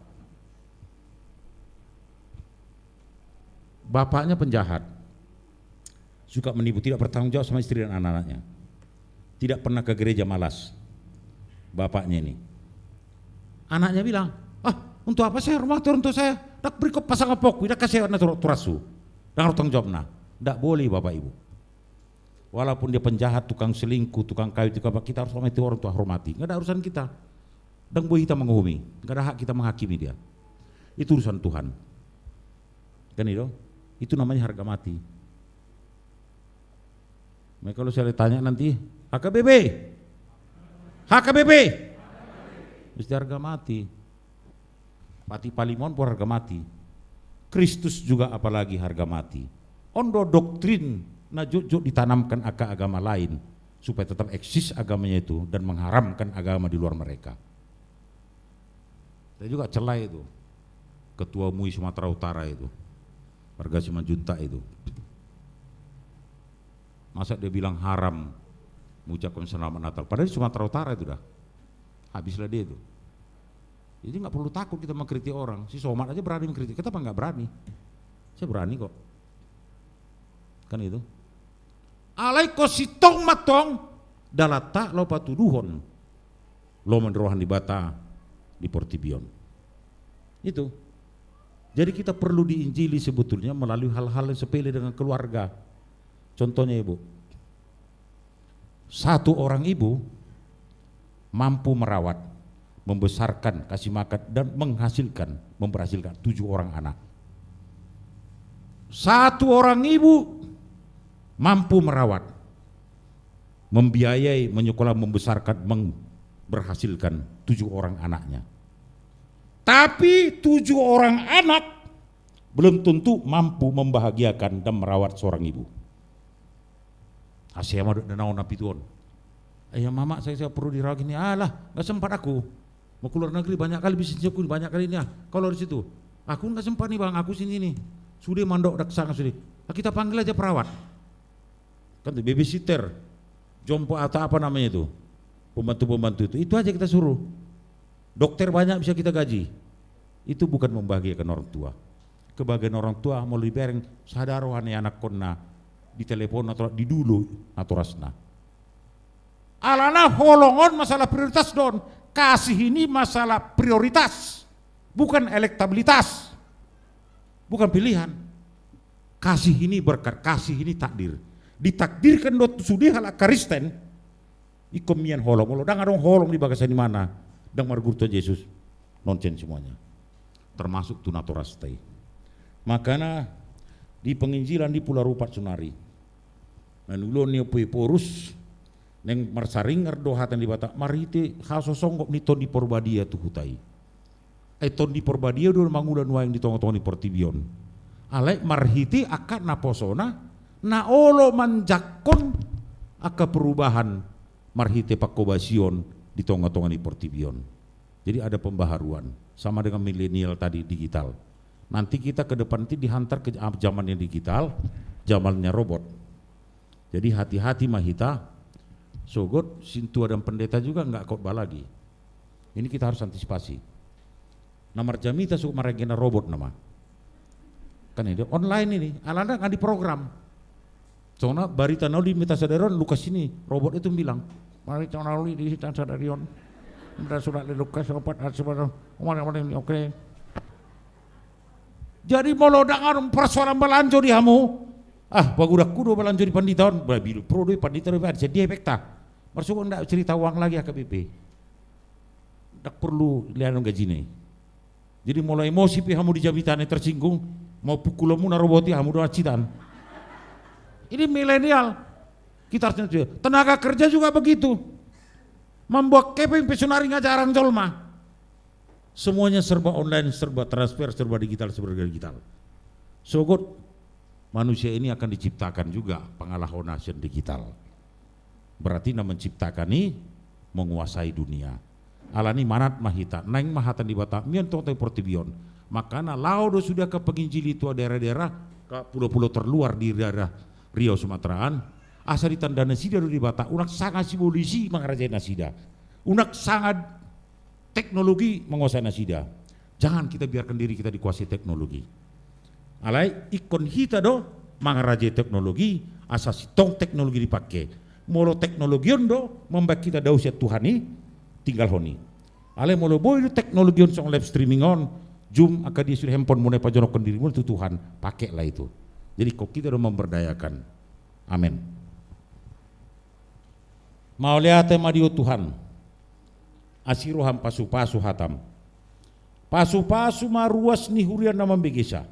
Bapaknya penjahat, suka menipu, tidak bertanggung jawab sama istri dan anak-anaknya. Tidak pernah ke gereja, malas bapaknya ini. Anaknya bilang, "Ah, untuk apa saya hormati orang tua saya? Dak berikut pasang apokku, dak kasih anak tur-, turasu. Dak bertanggung jawab nah." Nggak boleh, Bapak Ibu. Walaupun dia penjahat, tukang selingkuh, tukang kawin, tukang apa, kita harus hormati orang tua, hormati. Nggak ada urusan kita. Ndang boi hita manguhumi, nggak ada hak kita menghakimi dia. Itu urusan Tuhan. Kan itu? Itu namanya harga mati. Makanya kalau saya tanya nanti, H K B P, H K B P, mesti harga mati. Patik palimahon pe harga mati. Kristus juga apalagi harga mati. On do doktrin na jotjot ditanamkan angka agama lain supaya tetap eksis agamanya itu dan mengharamkan agama di luar mereka. Saya juga celai itu, ketua MUI Sumatera Utara itu, warga Simanjuntak itu. Masa dia bilang haram mengucapkan selamat Natal? Padahal di Sumatera Utara itu dah. Habislah dia itu. Jadi nggak perlu takut kita mengkritik orang. Si Somad aja berani mengkritik. Kita apa nggak berani? Saya berani kok. Kan itu. Alai ingkon sintong ma antong dalanta laho patuduhon lomo ni roha ni Debata di portibi on. Itu. Jadi kita perlu diinjili sebetulnya melalui hal-hal yang sepele dengan keluarga. Contohnya ibu. Satu orang ibu mampu merawat, membesarkan, kasih makan, dan menghasilkan, memberhasilkan tujuh orang anak. Satu orang ibu mampu merawat, membiayai, menyekolah, membesarkan, memberhasilkan tujuh orang anaknya. Tapi tujuh orang anak belum tentu mampu membahagiakan dan merawat seorang ibu. Asa ia madok danaon na pitu on. Eh, ya mama, saya, saya perlu dirawat gini. Alah, nggak sempat aku. Mau keluar negeri banyak kali bisnis aku, banyak kali ini ya. Kalau di situ, aku nggak sempat nih bang, aku sini nih. Sudah mandok daksana sudah. Nah, kita panggil aja perawat. Kan itu babysitter, jompo atau apa namanya itu, pembantu-pembantu itu, itu aja kita suruh. Dokter banyak bisa kita gaji. Itu bukan membahagiakan orang tua. Kebahagiaan orang tua molo dibereng sada roha ni anakkonna, ditelepon atau didulu natorasna. Alana holong on masalah prioritas do on. Kasih ini masalah prioritas, bukan elektabilitas, bukan pilihan. Kasih ini berkat, kasih ini takdir. Ditakdirkan do tu sude halak Kristen, ingkon mian holong. Molo ndang adong holong di bagasan imana, ndang marguru Tuhan Jesus, nonsens semuanya. Termasuk tu natorasta i. Makana di penginjilan di Pulau Rupat sonari, na niulahon ni Ompu Ephorus, naeng marsaringar do hata ni Debata marhite hasosonggop ni Tondi Porbadia tu huta i. Ai Tondi Porbadia do mangula nuaeng di tongatonga ni portibi on. Alai marhite angka naposona na olo manjangkon angka perubahan marhite pangkobasion di tongatonga ni portibi on. Jadi ada pembaharuan, sama dengan milenial tadi, digital. Nanti kita ke depan nanti dihantar ke zaman yang digital, zamannya robot. Jadi hati-hati ma hita, sogot sintua dan pendeta juga nggak khotbah lagi. Ini kita harus antisipasi. Na marjamita sogot marengena robot nama. Kan ini online ini, alana nggak diprogram. Songon barita na uli mita sadari on, Lukas ini, robot itu bilang. Barita na uli di hita sadari on. Ada surat di Lukas opat ayat sebelas. Kemarin, kemarin, oke. Jadi molo ndang adong persoalan balanjo di hamu, ah, pagodangku do balanjo di pandita on, bah, bilu pro do pandita do, bah, jadi efekta. Marsuo ndang cerita uang lagi H K B P. Ndang perlu lianon gajina i. Jadi molo emosi pe hamu di jamitana i tersinggung, mau pukulanmu na robot i hamu do na sitan. Ini milenial. Kita harus, tenaga kerja juga begitu. Membuat kepeng pe sonari nga jarang jolma. Semuanya serba online, serba transfer, serba digital, serba digital. Sogot manusia ini akan diciptakan juga pangalahona sian digital. Berarti na menciptakan i menguasai dunia. Alani manat ma hita, naeng ma hata ni Debata mian tu tongatonga ni portibi on. Makana laho do sude angka penginjili tu daerah-daerah, ka pulau-pulau terluar di daerah Riau Sumateraan, asa ditanda nasida do Debata, unang sanga sipolisi mangarajai nasida. Unang sanga teknologi menguasai nasida. Jangan kita biarkan diri kita dikuasai teknologi. Alai ingkon hita do mangarajai teknologi, asa sintong teknologi dipake. Molo teknologi on do mambahen hita dao sian Tuhan i, tinggalhon i. Alai molo boi do teknologi on songon live streaming on, Zoom, angka dia sude handphone muna, pajonokhon dirimu tu Tuhan, pakelah itu. Jadi ingkon hita do memberdayakan. Amen. Mauliate ma di Ho Tuhan. Asi roham, pasupasu hatam. Pasupasu ma ruas ni huria na mambegesa.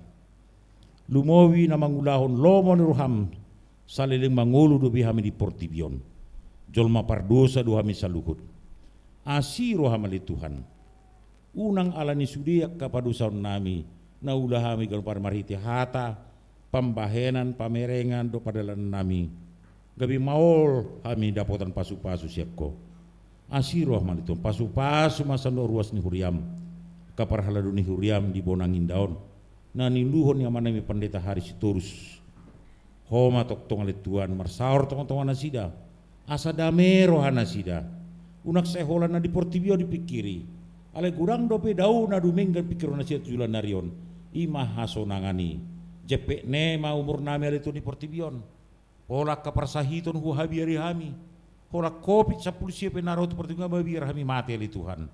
Lumobi na mangulahon lomo ni roham, saleleng mangolu dope hami di portibi on. Jolma pardosa do hami saluhut. Asi roham ale Tuhan. Unang alani sude angka padosaonnami, na ula hami ganup ari marhite hata, pambahenan, pamerengan dohot pardalanannami. Gabe maol hami dapotan pasu-pasu sian Ho. Asi roha ma ale Tuhan, pasu-pasu ma sian dohot ruas ni huriaM angka parhalado ni huriaM di bona indaon, na niuluhon ni amanami Pandita Hari Sitorus. Ho ma tongtong ale Tuhan, marsaor tonga-tonga nasida, asa dame roha nasida. Unang sai holan na di portibi on dipingkiri. Alai godang dope dao na dumenggan pingkiron nasida tu joloan ni ari on. I ma hasonangan i. Jempek ne ma umur nami ale Tuhan di portibi on. Pola angka parsahiton huhabiari hami. Holan covid sampulu sia pe na ro tu portibi on, mabiar hami mate ale Tuhan.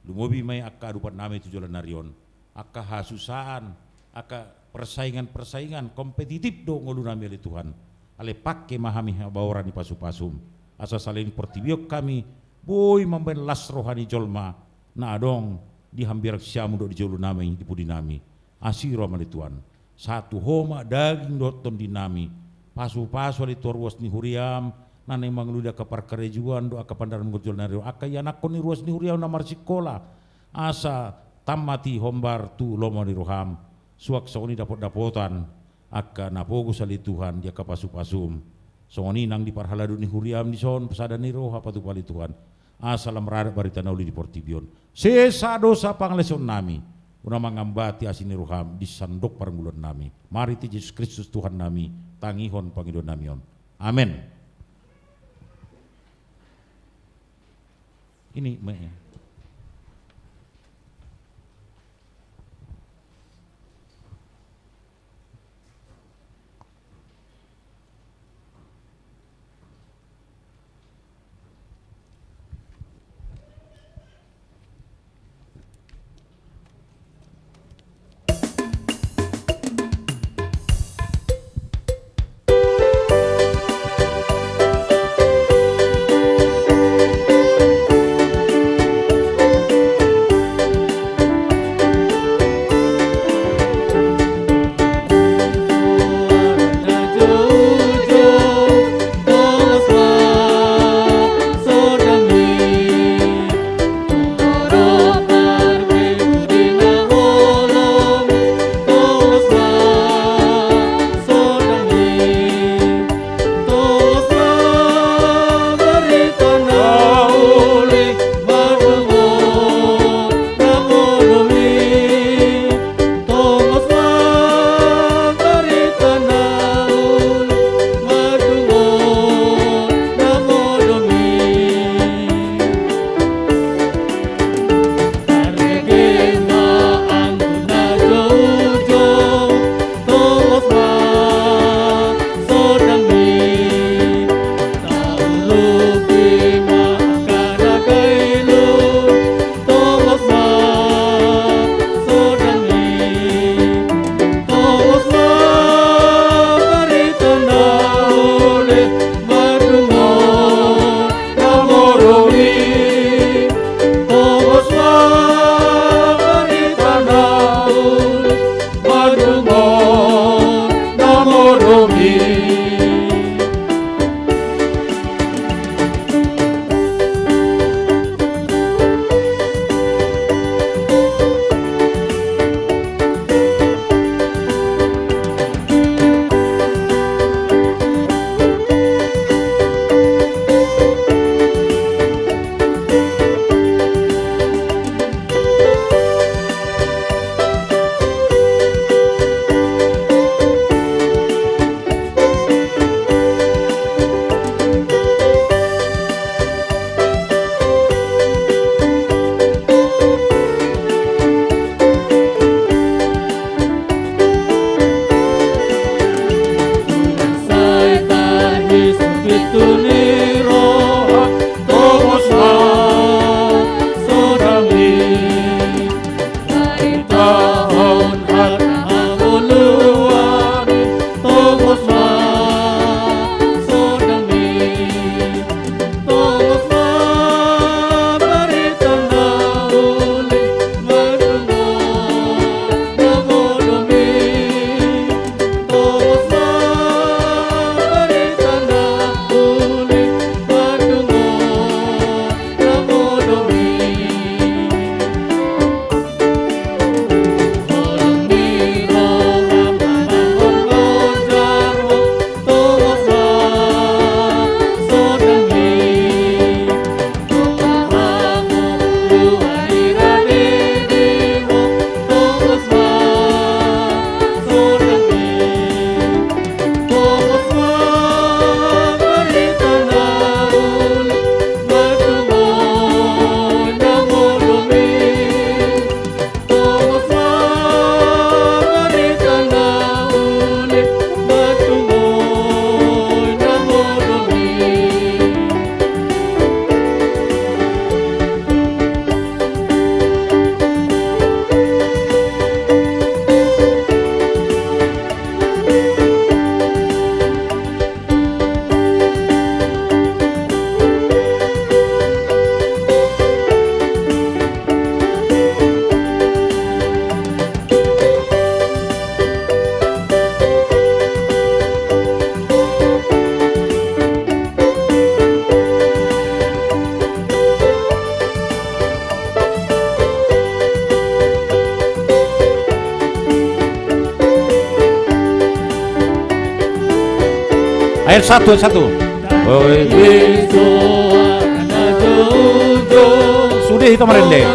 Lumobi ma i angka adopan nami tu joloan ni ari on, angka hasusaan, angka persaingan-persaingan, kompetitif do ngolu nami ale Tuhan. Alai pangke ma hami habaoran ni pasu-pasuM, asa saleleng portibi on hami boi mambahen las roha ni jolma na adong di hambirang siamun dohot di jolo nami, di pudi nami. Asi roha ma ale Tuhan. Sahat tu Ho ma daging dohot tondi nami. Pasu-pasu ale Tuhan ruas ni huriaM, na naeng manguludi angka parkarejoan dohot angka pandaramon joloan ni ari on, angka ianakhon ni ruas ni huriaM na marsikola, asa tammat i hombar tu lomo ni rohaM. Suang songon i dapot-dapotan angka na pogos ale Tuhan di angka pasu-pasuM. Songon i nang di parhalado ni huriaM dison, sada ni roha patupa ale Tuhan. Asa lam rade barita na uli di portibi on. Sesa dosa pangalaosion nami. Unang mangambati asi ni rohaM di sandok parngoluon nami. Marhite Jesus Kristus Tuhan nami, tangihon pangidoan nami on. Amen. Ini me. L satu, L satu. Sude hita marende.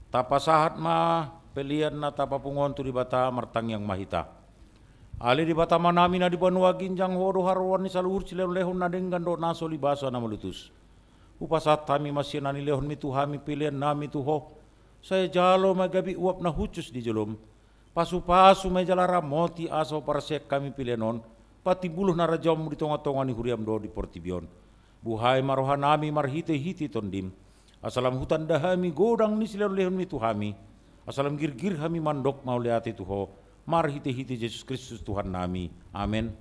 Tapasahat ma pelean na tapapungu on tu Debata, martangiang ma hita. Ale Debata Amanami na di banua ginjang, Ho do haroroan ni saluhut silehonlehon na denggan dohot na so libasa na malutus. Hupasahat hami ma sian na nilehonmi tu hami peleannami tu Ho. Sai jalo ma gabe uap na hushus di jolom. Pasupasu ma i jala ramoti asa huparseak hami pelean on patimbulhon harajaonmu di tongatonga ni huriam dohot di portibi on. Buhai ma rohanami marhitehite Tondim, asa lam hutanda hami godang ni silehonlehonmi tu hami, asa lam girgir hami mandok mauliate tu Ho, marhitehite Jesus Kristus Tuhannami. Amen.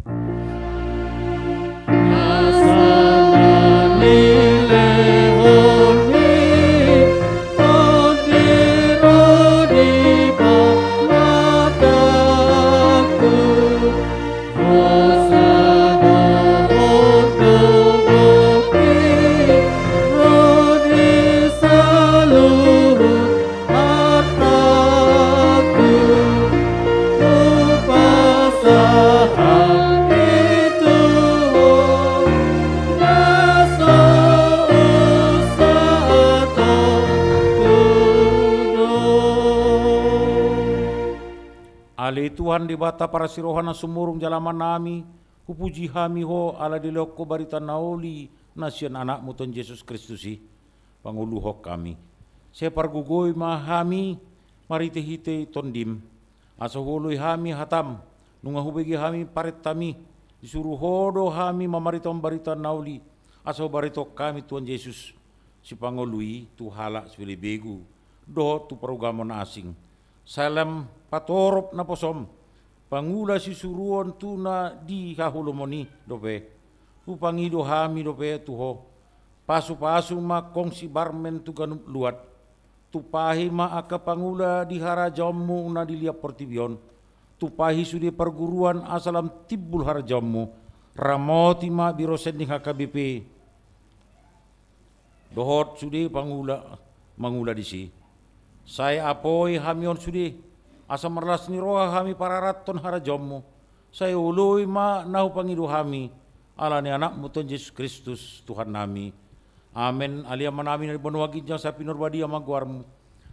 Ale Tuhan Debata parasi roha na sumurung jala amanami, hupuji hami Ho ala dilehon Ho barita na uli na sian Anakmu Tuhan Jesus Kristus i. Pangoluhon hami. Sai pargogoi ma hami marhitehite Tondim, asa huoloi hami hatam, nunga hubege hami parentami. Disuru Ho do hami mamaritahon barita na uli, asa hubaritahon hami Tuhan Jesus, Sipangolu i, tu halak sipelebegu dohot tu parugamo na asing. Sai lam patorop naposom, pangula sisuruon tu na di haholomon i dope. Hupangido hami dope tu Ho, pasupasu ma kongsi barmen tu ganup luat. Tumpahi ma angka pangula di harajaonmu na di liat portibi on. Tumpahi sude parguruan asa lam timbul harajaonmu. Ramoti ma biro sending H K B P dohot sude pangula mangula disi. Sai apoi hami on sude, asa marlas ni roha hami pararathon harajaonmu. Sai oloi ma na hupangido hami, ala ni Anakmu Tuhan Jesus Kristus Tuhannami. Amen. Ale Amanami na di banua ginjang, sai pinarbadia ma goarmu.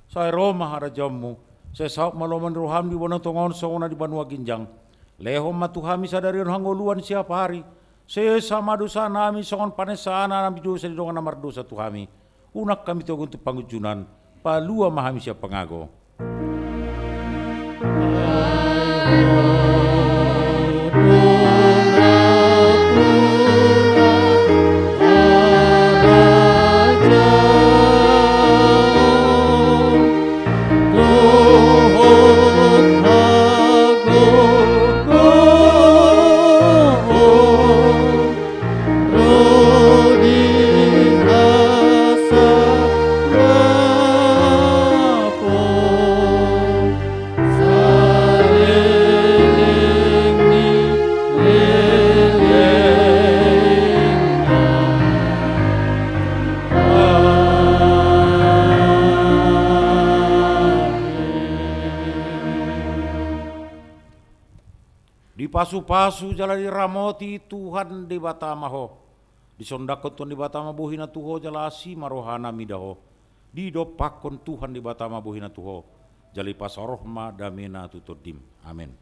Sai ro ma harajaonmu. Sai saut ma lomo ni roham di banua tonga on songon na di banua ginjang. Lehon ma tu hami sadari on hangoluan siapari. Sesa ma dosanami songon panesanami dosa di dongan na mardosa tu hami. Unang hami togu tu pangunjunan, palua ma hami sian pangago. Dipasupasu jala diramoti Tuhan Debata ma ho. Disondangkon Tuhan Debata ma bohina tu ho jala asi ma rohana mida ho. Didompakkon Tuhan Debata ma bohina tu ho. Jala dipasaor ma damena tu tondim. Amen.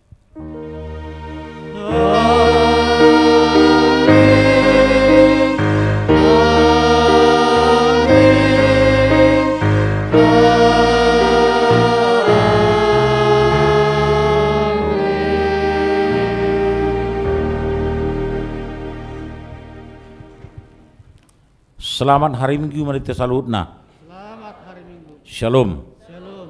Selamat hari Minggu ma di hita saluhutna. Selamat hari Minggu. Shalom. Shalom.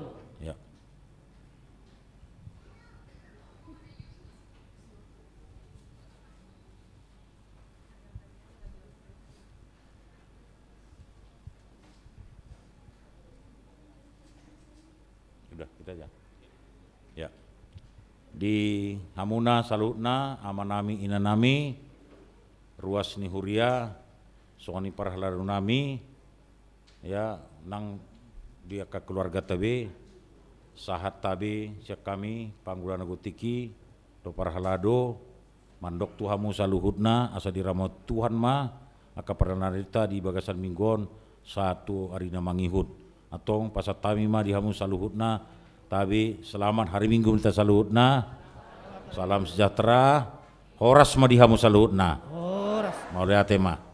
Sudah, gitu aja. Ya. Di hamuna saluhutna, amanami, inanami, ruas ni huria, songon i parhaladonami, ya, nang di angka keluargata be, sahat tabe sian hami, pangula na gotik i, dohot parhalado, mandok tu hamu saluhutna, asa diramoti Tuhan ma angka parnaionta di bagasan minggu on sahat tu ari na mangihut. Antong pasahat hami ma di hamu saluhutna, tabe selamat hari Minggu ma di hita saluhutna. Salam sejahtera. Horas ma di hamu saluhutna. Horas. Mauliate ma.